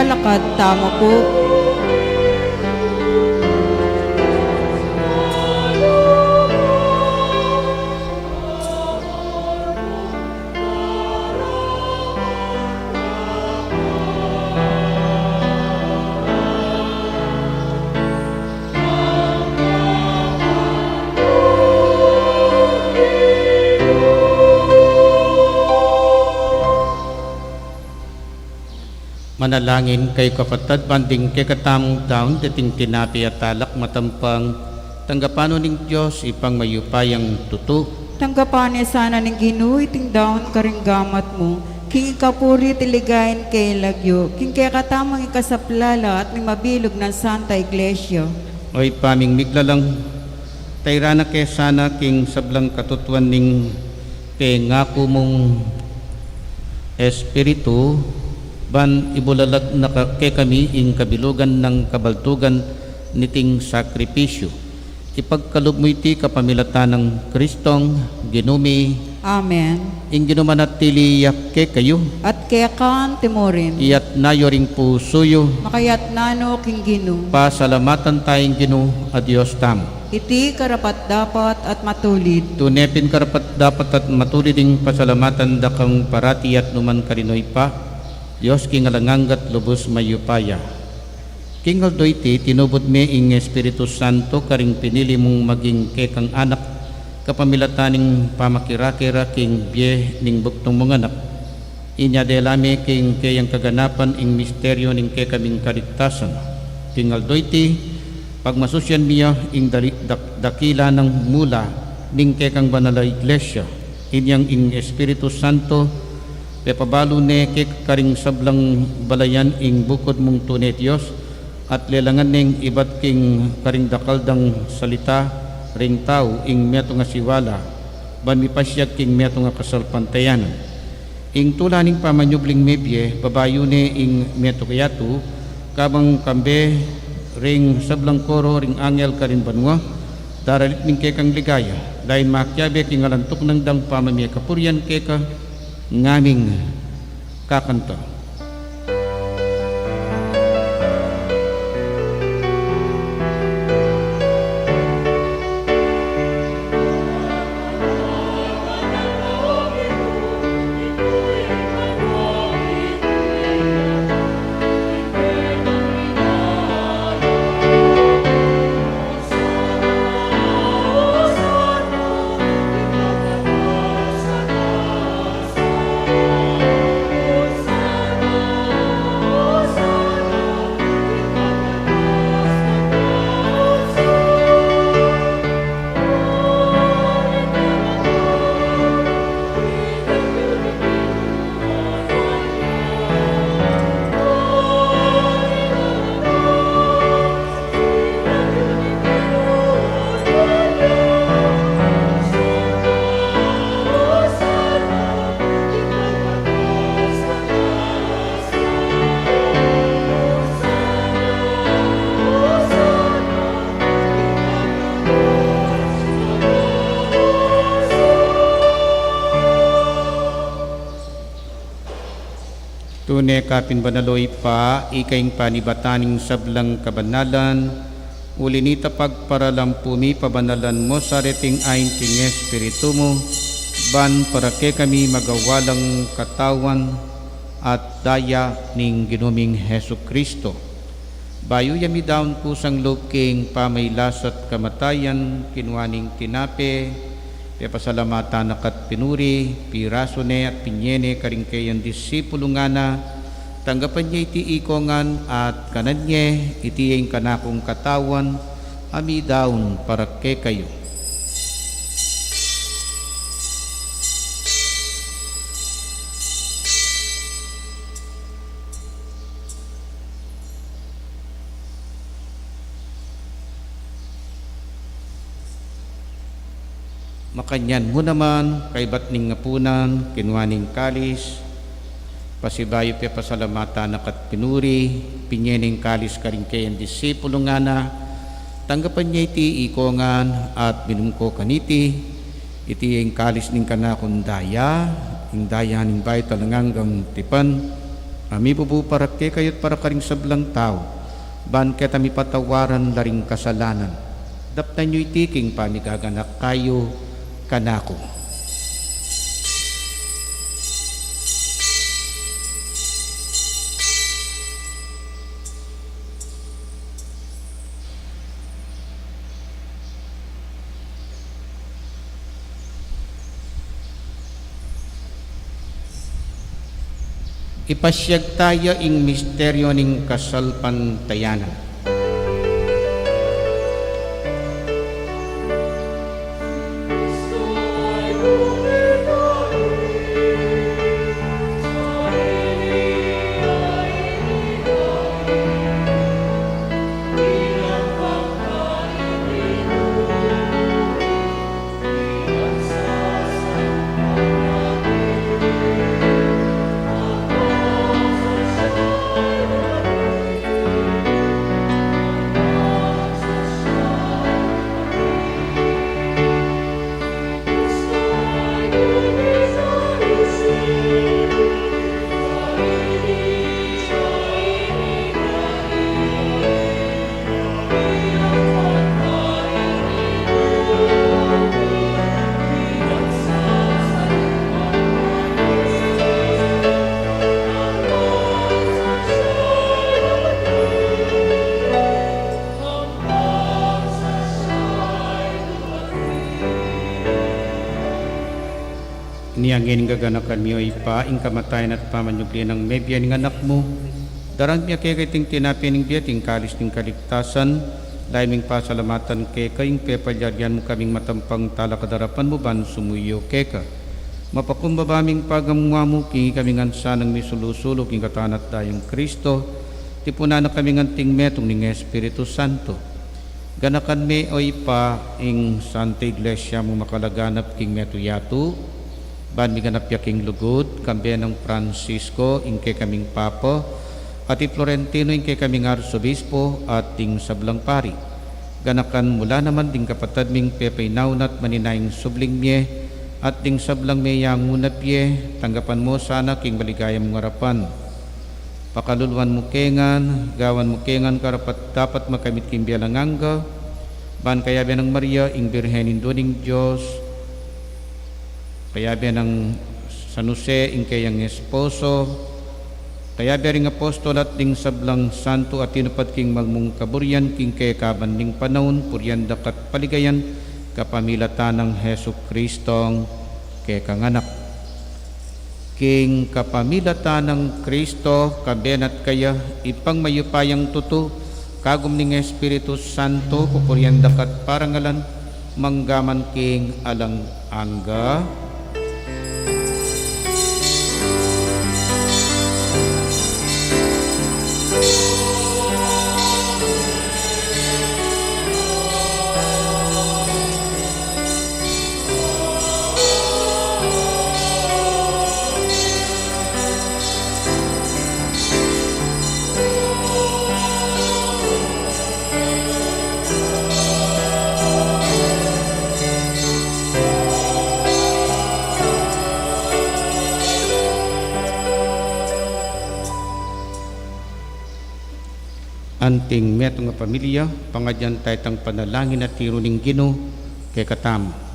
Lakad tamu pu. Manalangin kayu, kapatad, ban ding kekatamung daun, deting tinape at alak matampang, tanggapan no ning Dios, Ibpang mayupayang tutu. Tanggapan ne sana ning Ginu iting daun karing gamat mu, king ikapuri at iligayan king lagyu, king kekatamung ikasaplala at ning mabilug nang Santa Iglesia. O Ibpa ming miglalang, tairan na ke sana king sablang katutuan ning pengaku mung Espiritu, ban ibulalag na ka-, kekami ing kabilugan nang kabaldugan niting sakripisyu. Ipagkalub mu iti kapamilatan nang Kristong Ginu mi. Amen. Ing Ginu manatili ya kekayu. At keka antimurin. Iyatas yu ring pusu yu. Makayatas no king Ginu. Pasalamatan taya ing Ginu a Dios tamu. Iti karapat-dapat at matulid. Tune pin karapat-dapat at matulid ing pasalamatan da kang parati at nukarin man, O Ibpa, Dios king alang angga at lubus mayupaya. King aldo iti, tinubud me ing Espiritu Santo karing pinili mung maging kekang anak, kapamilatan ning pamakirake ra king bie ning bugtung mung anak. Inya dela me king keyang kaganapan ing misteryu ning kekaming kaligtasan. King aldo iti, pagmasusian mi ya ing dali-, dak-, dakila nang mula ning kekang banal a Iglesia. Inyang ing Espiritu Santo, pepabalu ne keka karing sablang balayan ing bukud mung tune Dios, at lelangan neng ibat king karing dakal dang salita ring tau ing metung a siwala, ban mipasyag king metung a kasalpantayanan. Ing tula ning pamanyubling mebie, babayu ne ing metung a yatu, kabang kambe ring sablang koro ring angel karin banua, daralit ning kekang ligaya, dayun makiabe king alang tuknang dang pamamie kapurian keka, ngaming kakanta. Tune ka pin banal, O Ibpa, ika ing panibatan ning sablang kabanalan, uli na nita pagparalan pu mi, pabanalan mu sa reting ain king Espiritu mu, ban para kekami magawa lang katawan at daya ning Ginu ming Jesucristo. Bayu ya midaun kusang lub king pamailas at kamatayan, kinua ne ing tinape, pepasalamatan na ka't pinuri, pirasu ne at pinye ne karing keyang disipulu, ngana: Tanggapan ye iti iko ngan at kanan ye, iti ya ing kanakung katawan a midaun para kekayu. Makanyan mu naman, kaybat ning apunan, kinua ne ing kalis, pasibayu pepasalamatan na ka't pinuri, pinye ne ing kalis karing keyang disipulu, ngana: Tanggapan ye iti iko ngan at minum ko kaniti, iti ya ing kalis ning kanakung daya, ing daya ning bayu at alang anggang tipan, A mibubu para kekayu at para karing sablang tau, ban keta mipatawaran la ring kasalanan. Daptan yu iti king pamigaganaka yu kanaku. Ipasiag taya ing misteryu ning kasalpantayanan. Inya ngeni king gaganakan mi, O Ibpa, ing kamatayan at pamanyubli nang mebie ning Anak mu, darang mi keka iting tinape ning bie at ing kalis ning kaligtasan, lalu ming pasalamatan keka ing pepalyarian mu kaming matampang talakad king arapan mu ban sumuyu keka. Mapakumbaba ming pagamu mu king ikami ngan sanang misulu-sulu king katawan at dayang Kristo, tipunan na kaming anting metung ning Espiritu Santo. Ganakan me, O Ibpa, ing Santa Iglesia mu makalaganap king metung yatu, ban miganap ya king lugud, kambe nang Francisco, ing kekaming Papa, at i Florentino, ing kekaming Arsobispo, at ding sablang pari. Ganakan mu la naman ding kapatad ming pepainaun at maninayang subling mie, at ding sablang meyangu na pie, tanggapan mu sana king maligaya mung arapan. Pakaluluan mu ke ngan, gawan mu ke ngan karapat-dapat makamit king bie alang angga, ban kayabe nang Maria, ing Birhen Indu ning Dios, kayabe nang San Jose, ing keyang esposo, kayabe ring apostol at ding sablang santo a tinupad king magmung kaburian king kekaban ning panaun, purian daka at paligayan, kapamilatan nang Jesucristong kekang Anak. King kapamilatan nang Kristo, kambe na at kaya, Ibpang mayupayang tutu, kagum ning Espiritu Santo, pupurian daka at parangalan, mangga man king alang angga. Anting metung a pamilya, pangadyan taya itang panalangin a tiru ning Ginu kekatamu.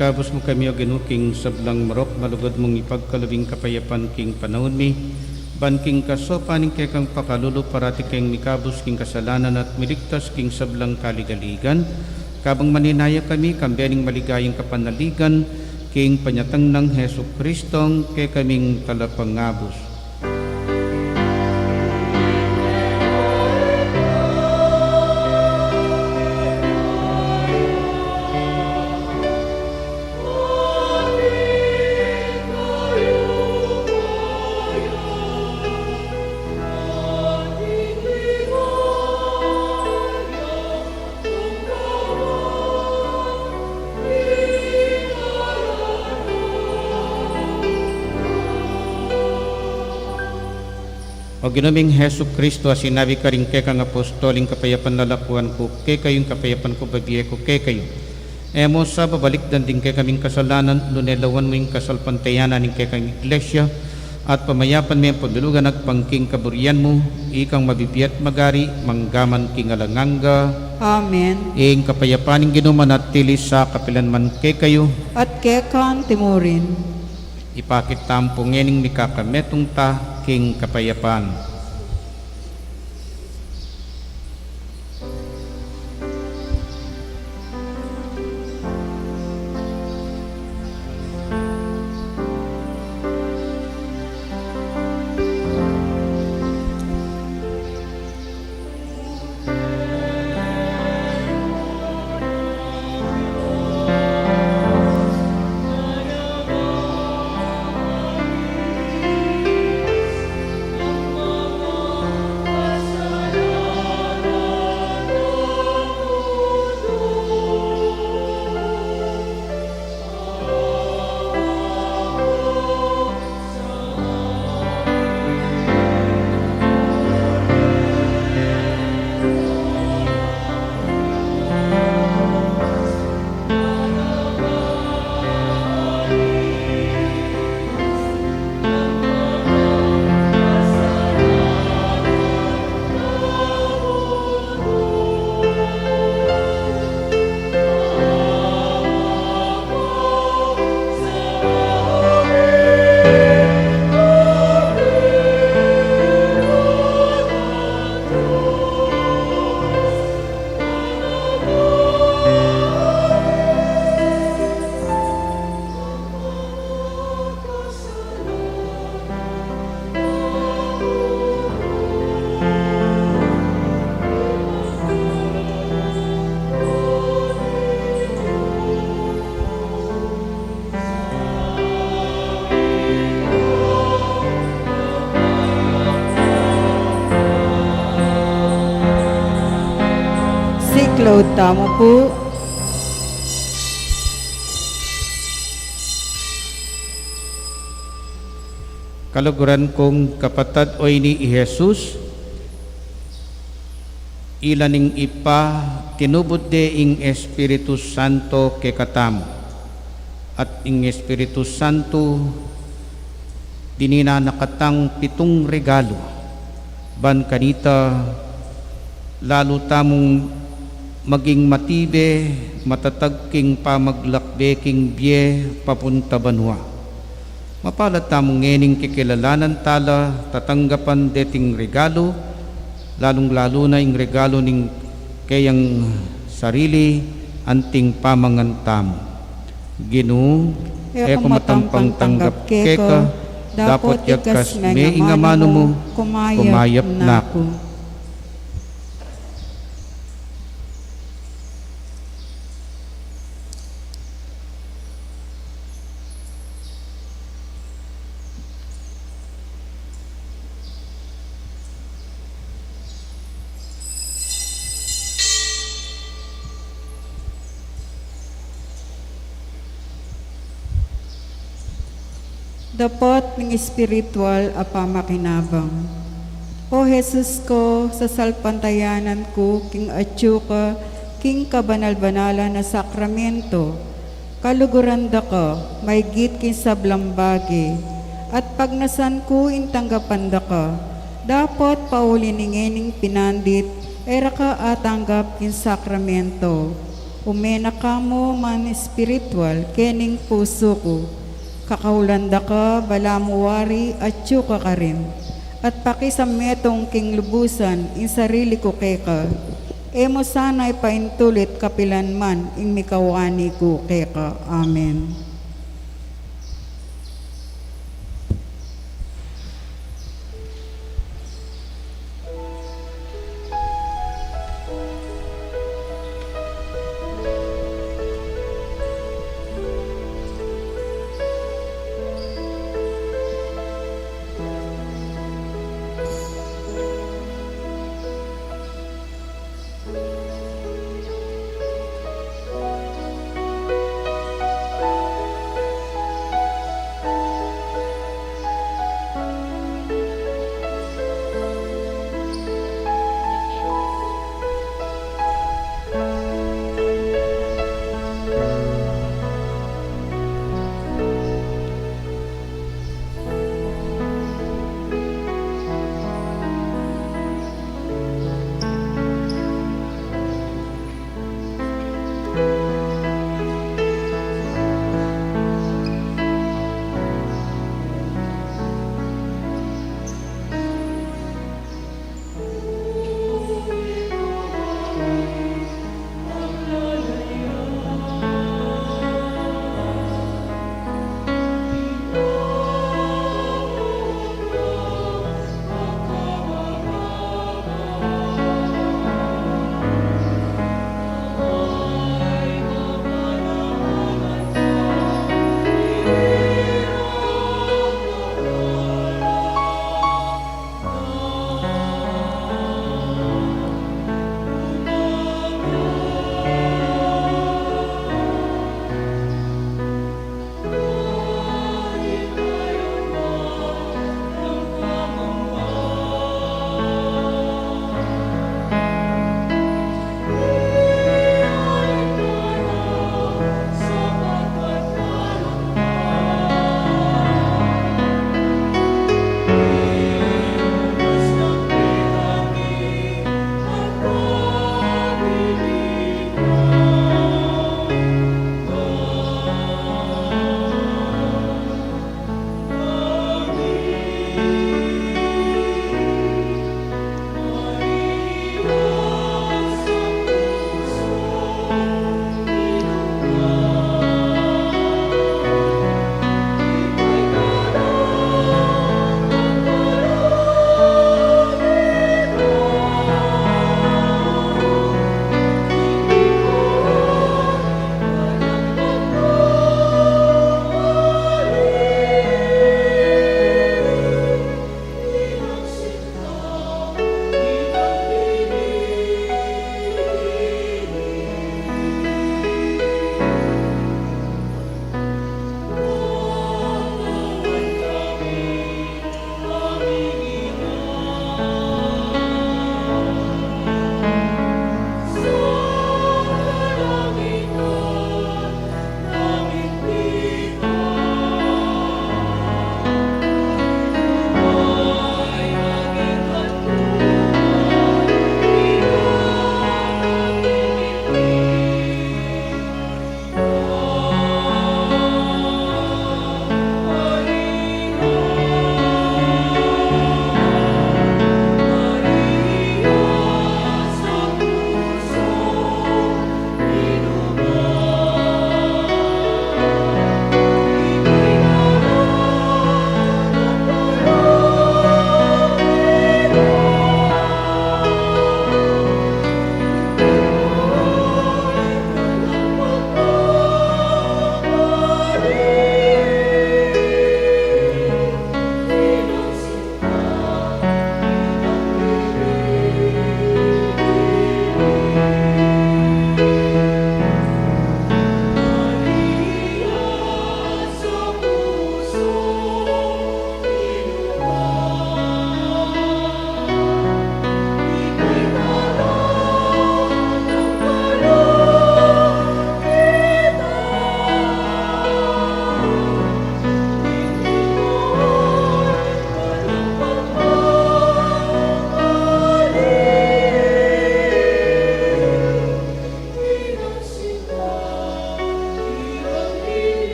Ikabus mu kami, O Ginu, king sablang marok, malugud mung ipagkalub ing kapayapan king panaun mi, ban king kasaupan ning kekang pakalulu parati kaming mikabus king kasalanan at miligtas king sablang kaligaligan, kabang maninaya kami kambe ning maligayang kapanaligan king panyatang nang Jesucristo, kekaming Talapangabus. O Ginu ming Jesucristo, a sinabi karing kekang apostol, ing kapayapan lalakuan ku kekayu, ing kapayapan ku bibie ku kekayu. E mu sa babalikdan ding kekaming kasalanan, nune lawan mu ing kasalpantayanan ning kekang Iglesia, at pamayapan me pamilugan agpang king kaburian mu, ikang mabibie at magari, mangga man king alang angga. Amen. Ing kapayapan ning Ginu manatili sa kapilan man kekayu. At keka antimurin. Ipakit tamu pu ngening mikakametung ta king kapayapan. Siklaud tamu pu. Kaluguran kung kapatad, oyni i Jesus, ila ning Ibpa, tinubud de ing Espiritu Santo kekatamu. At ing Espiritu Santo, dinan na katang pitung regalu. Ban kanita, lalu tamung maging matibe, matatag king pamaglakbe king bie papunta banua. Mapalad tamu ngening kikilalanan tala tatanggapan deting regalu, lalung-lalu na ing regalu ning keyang sarili, anting pamangan tamu. Ginu, e ku matampang tanggap keka, dapot yagkas me ing amanu mu, kumayap na ku. Dapot ning espiritual a pamakinabang. O Jesus ku, sasalpantayanan ku king atyu ka king kabanal-banalan a sakramento. Kaluguran da ka, maygit king sablang bage, at pagnasan ku ing tanggapan da ka, dapot pauli ning ngening pinandit, E ra ka atanggap king sakramento, ume na ka mu man espiritual kening pusu ku. Kakaulan da ka, balamu wari atyu ka karin, at pakisametung king lubusan ing sarili ku keka. E mu sana ipaintulit kapilan man ing mikawani ku keka. Amen.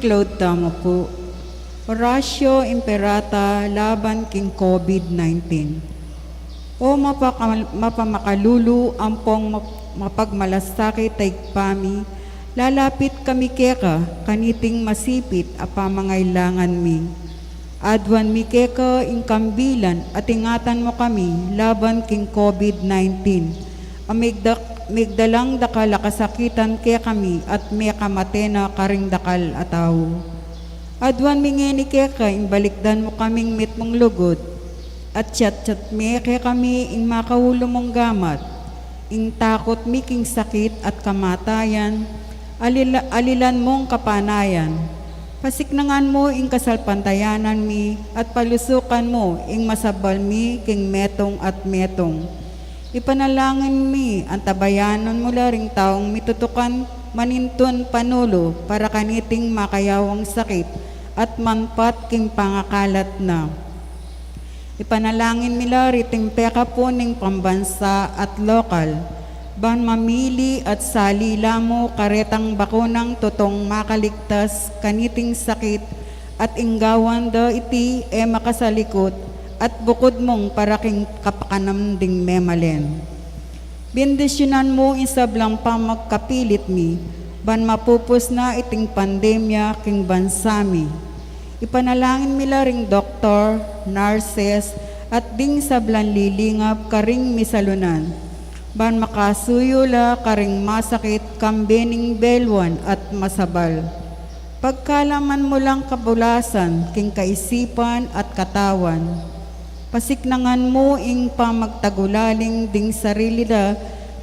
Claude Tamuku. Oratio Imperata laban king COVID nineteen. O mapaka-, mapamakalulu ampong map-, mapagmalasakit a Ibpa mi, lalapit kami keka kaniting masipit a pamangailangan mi. Aduan mi keka ing kambilan at ingatan mu kami laban king COVID nineteen. A migdak-, migdalang dakal a kasakitan kekami at mekamate na karing dakal a tau. Aduan mi ngeni keka ing balikdan mu kaming mitmung lugud, at chatchat me kekami ing makaulu mung gamat, ing takut mi king sakit at kamatayan, alila-, alilan mung kapanayan. Pasiknangan mu ing kasalpantayanan mi, at palusukan mu ing masabal mi king metung at metung. Ipanalangin mi, antabayanan mu la ring taung mitutukan manintun panulu para kaniting makayawang sakit at manpat king pangakalat na. Ipanalangin mi la riting pekapun ning pambansa at lokal, ban mamili at sali la mu karetang bakunang tutung makaligtas kaniting sakit, at ing gawan da iti e makasalikut, at bukud mung para king kapakanam ding memalen. Bendisyunan mu ing sablang pamagkapilit mi, ban mapupus na iting pandemya king bansa mi. Ipanalangin mi la ring doktor, nurses, at ding sablang lilingap karing misalunan, ban makasuyu la karing masakit kambe ning beluan at masabal. Pagkalaman mu lang kabulasan king kaisipan at katawan. Pasiknangan mu ing pamagtagulaling ding sarili da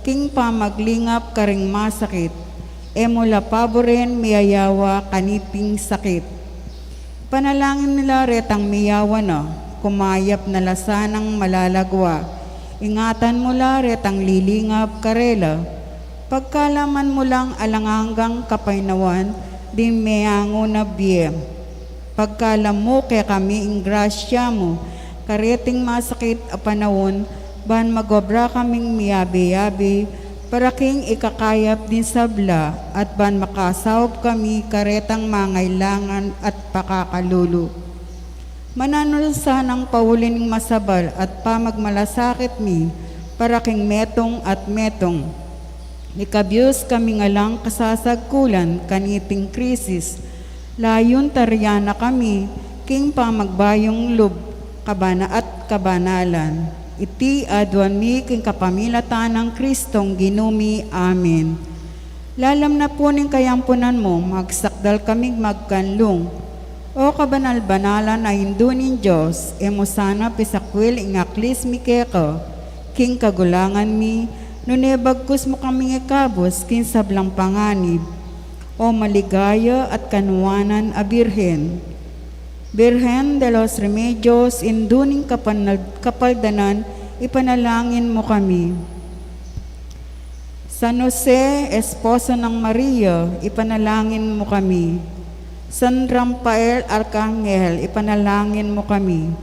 king pamaglingap karing masakit. E mu la paburen miyayawa kaniting sakit. Panalangin mi la retang miyawa na, kumayap na la sanang malalagwa. Ingatan mu la retang lilingap karela. Pagkalaman mu lang alang anggang kapaynawan ding meangu na bie. Pagkalam mu kekami ing grasya mu, kareting masakit a panaun, ban magobra kaming miyabe-yabe, para king ikakayap ding sabla, at ban makasaup kami karetang mangailangan at pakakalulu. Mananu la sanang pauli ning masabal at pamagmalasakit mi, para king metung at metung. Ikabyus kaming alang kasasagkulan kaniting krisis, layun tarian na kami king pamagbayung lub kabana-, at kabanalan. Iti aduan mi king kapamilatan nang Kristong Ginu mi. Amen. Lalam na pu ning kayampunan mu, magsakdal kaming magkanlung. O kabanal-banalan a Indu ning Dios, e mu sana pisakwil ing aklis mi keka king kagulangan mi, nune bagkus mu kaming ikabus king sablang panganib. O maligaya at kanuanan a Birhen. Birhen de los Remedios, Indu ning kapanal-, kapaldanan, ipanalangin mu kami. San Jose, esposo nang Maria, ipanalangin mu kami. San Rafael Arkanghel, ipanalangin mu kami.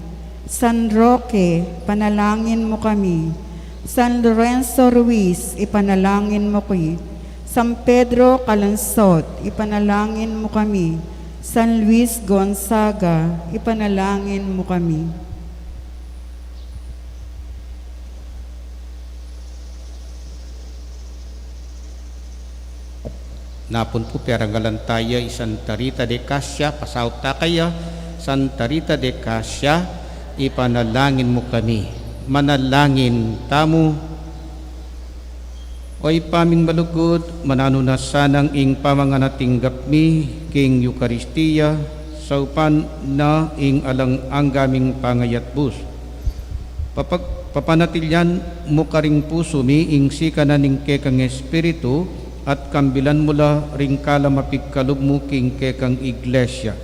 San Roque, ipanalangin mu kami. San Lorenzo Ruiz, ipanalangin mu ki. San Pedro Calungsod, ipanalangin mu kami. San Luis Gonzaga, ipanalangin mu kami. Napun pu, perangalan taya i Santa Rita de Cassia, pasaup ta kaya. Santa Rita de Cassia, ipanalangin mu kami. Manalangin tamu. O Ibpa ming malugud, mananu na sanang ing pamanganatinggap mi king Eukaristia, saupan na ing alang angga ming pangayatbus. Papag-, papanatilian mu karing pusu mi ing sikanan ning kekang Espiritu, at kambilan mu la ring kalam a pigkalub mu king kekang Iglesia.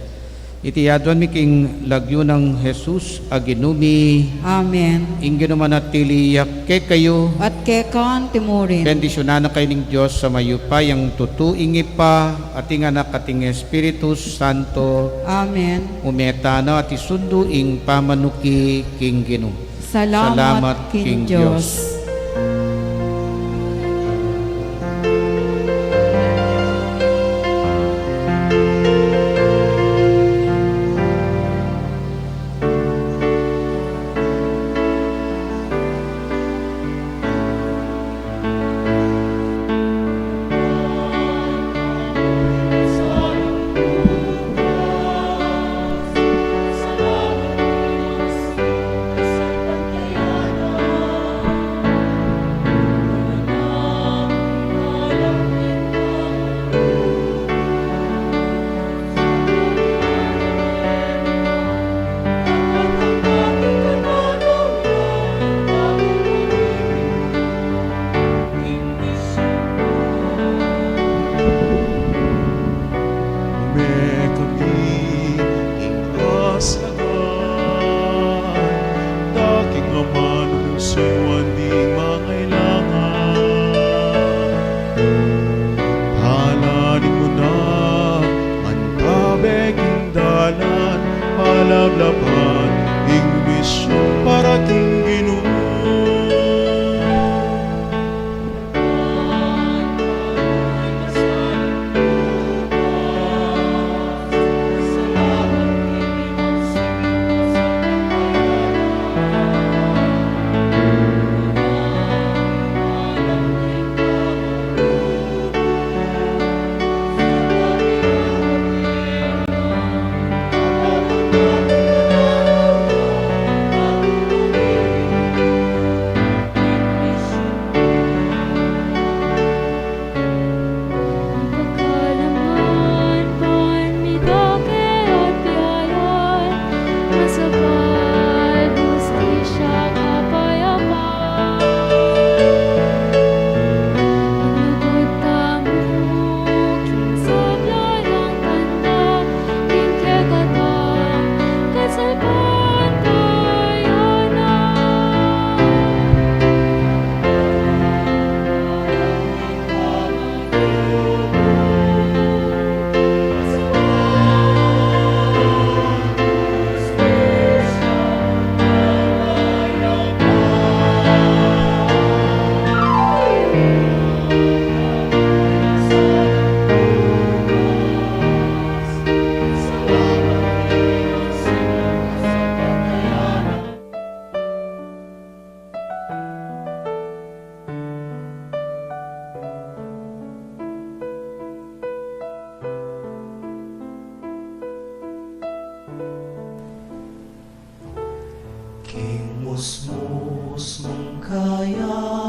Iti aduan mi king lagyu nang Jesus a Ginu mi. Amen. Ing Ginu manatili ya kekayu. At keka mu rin. Bendisyunan na kayu ning Dios a mayupayang tutu, ing Ibpa, at ing Anak, at ing Espiritu Santo. Amen. Ume tana at isundu ing pamanuki king Ginu. Salamat king Dios. King musmus mung kaya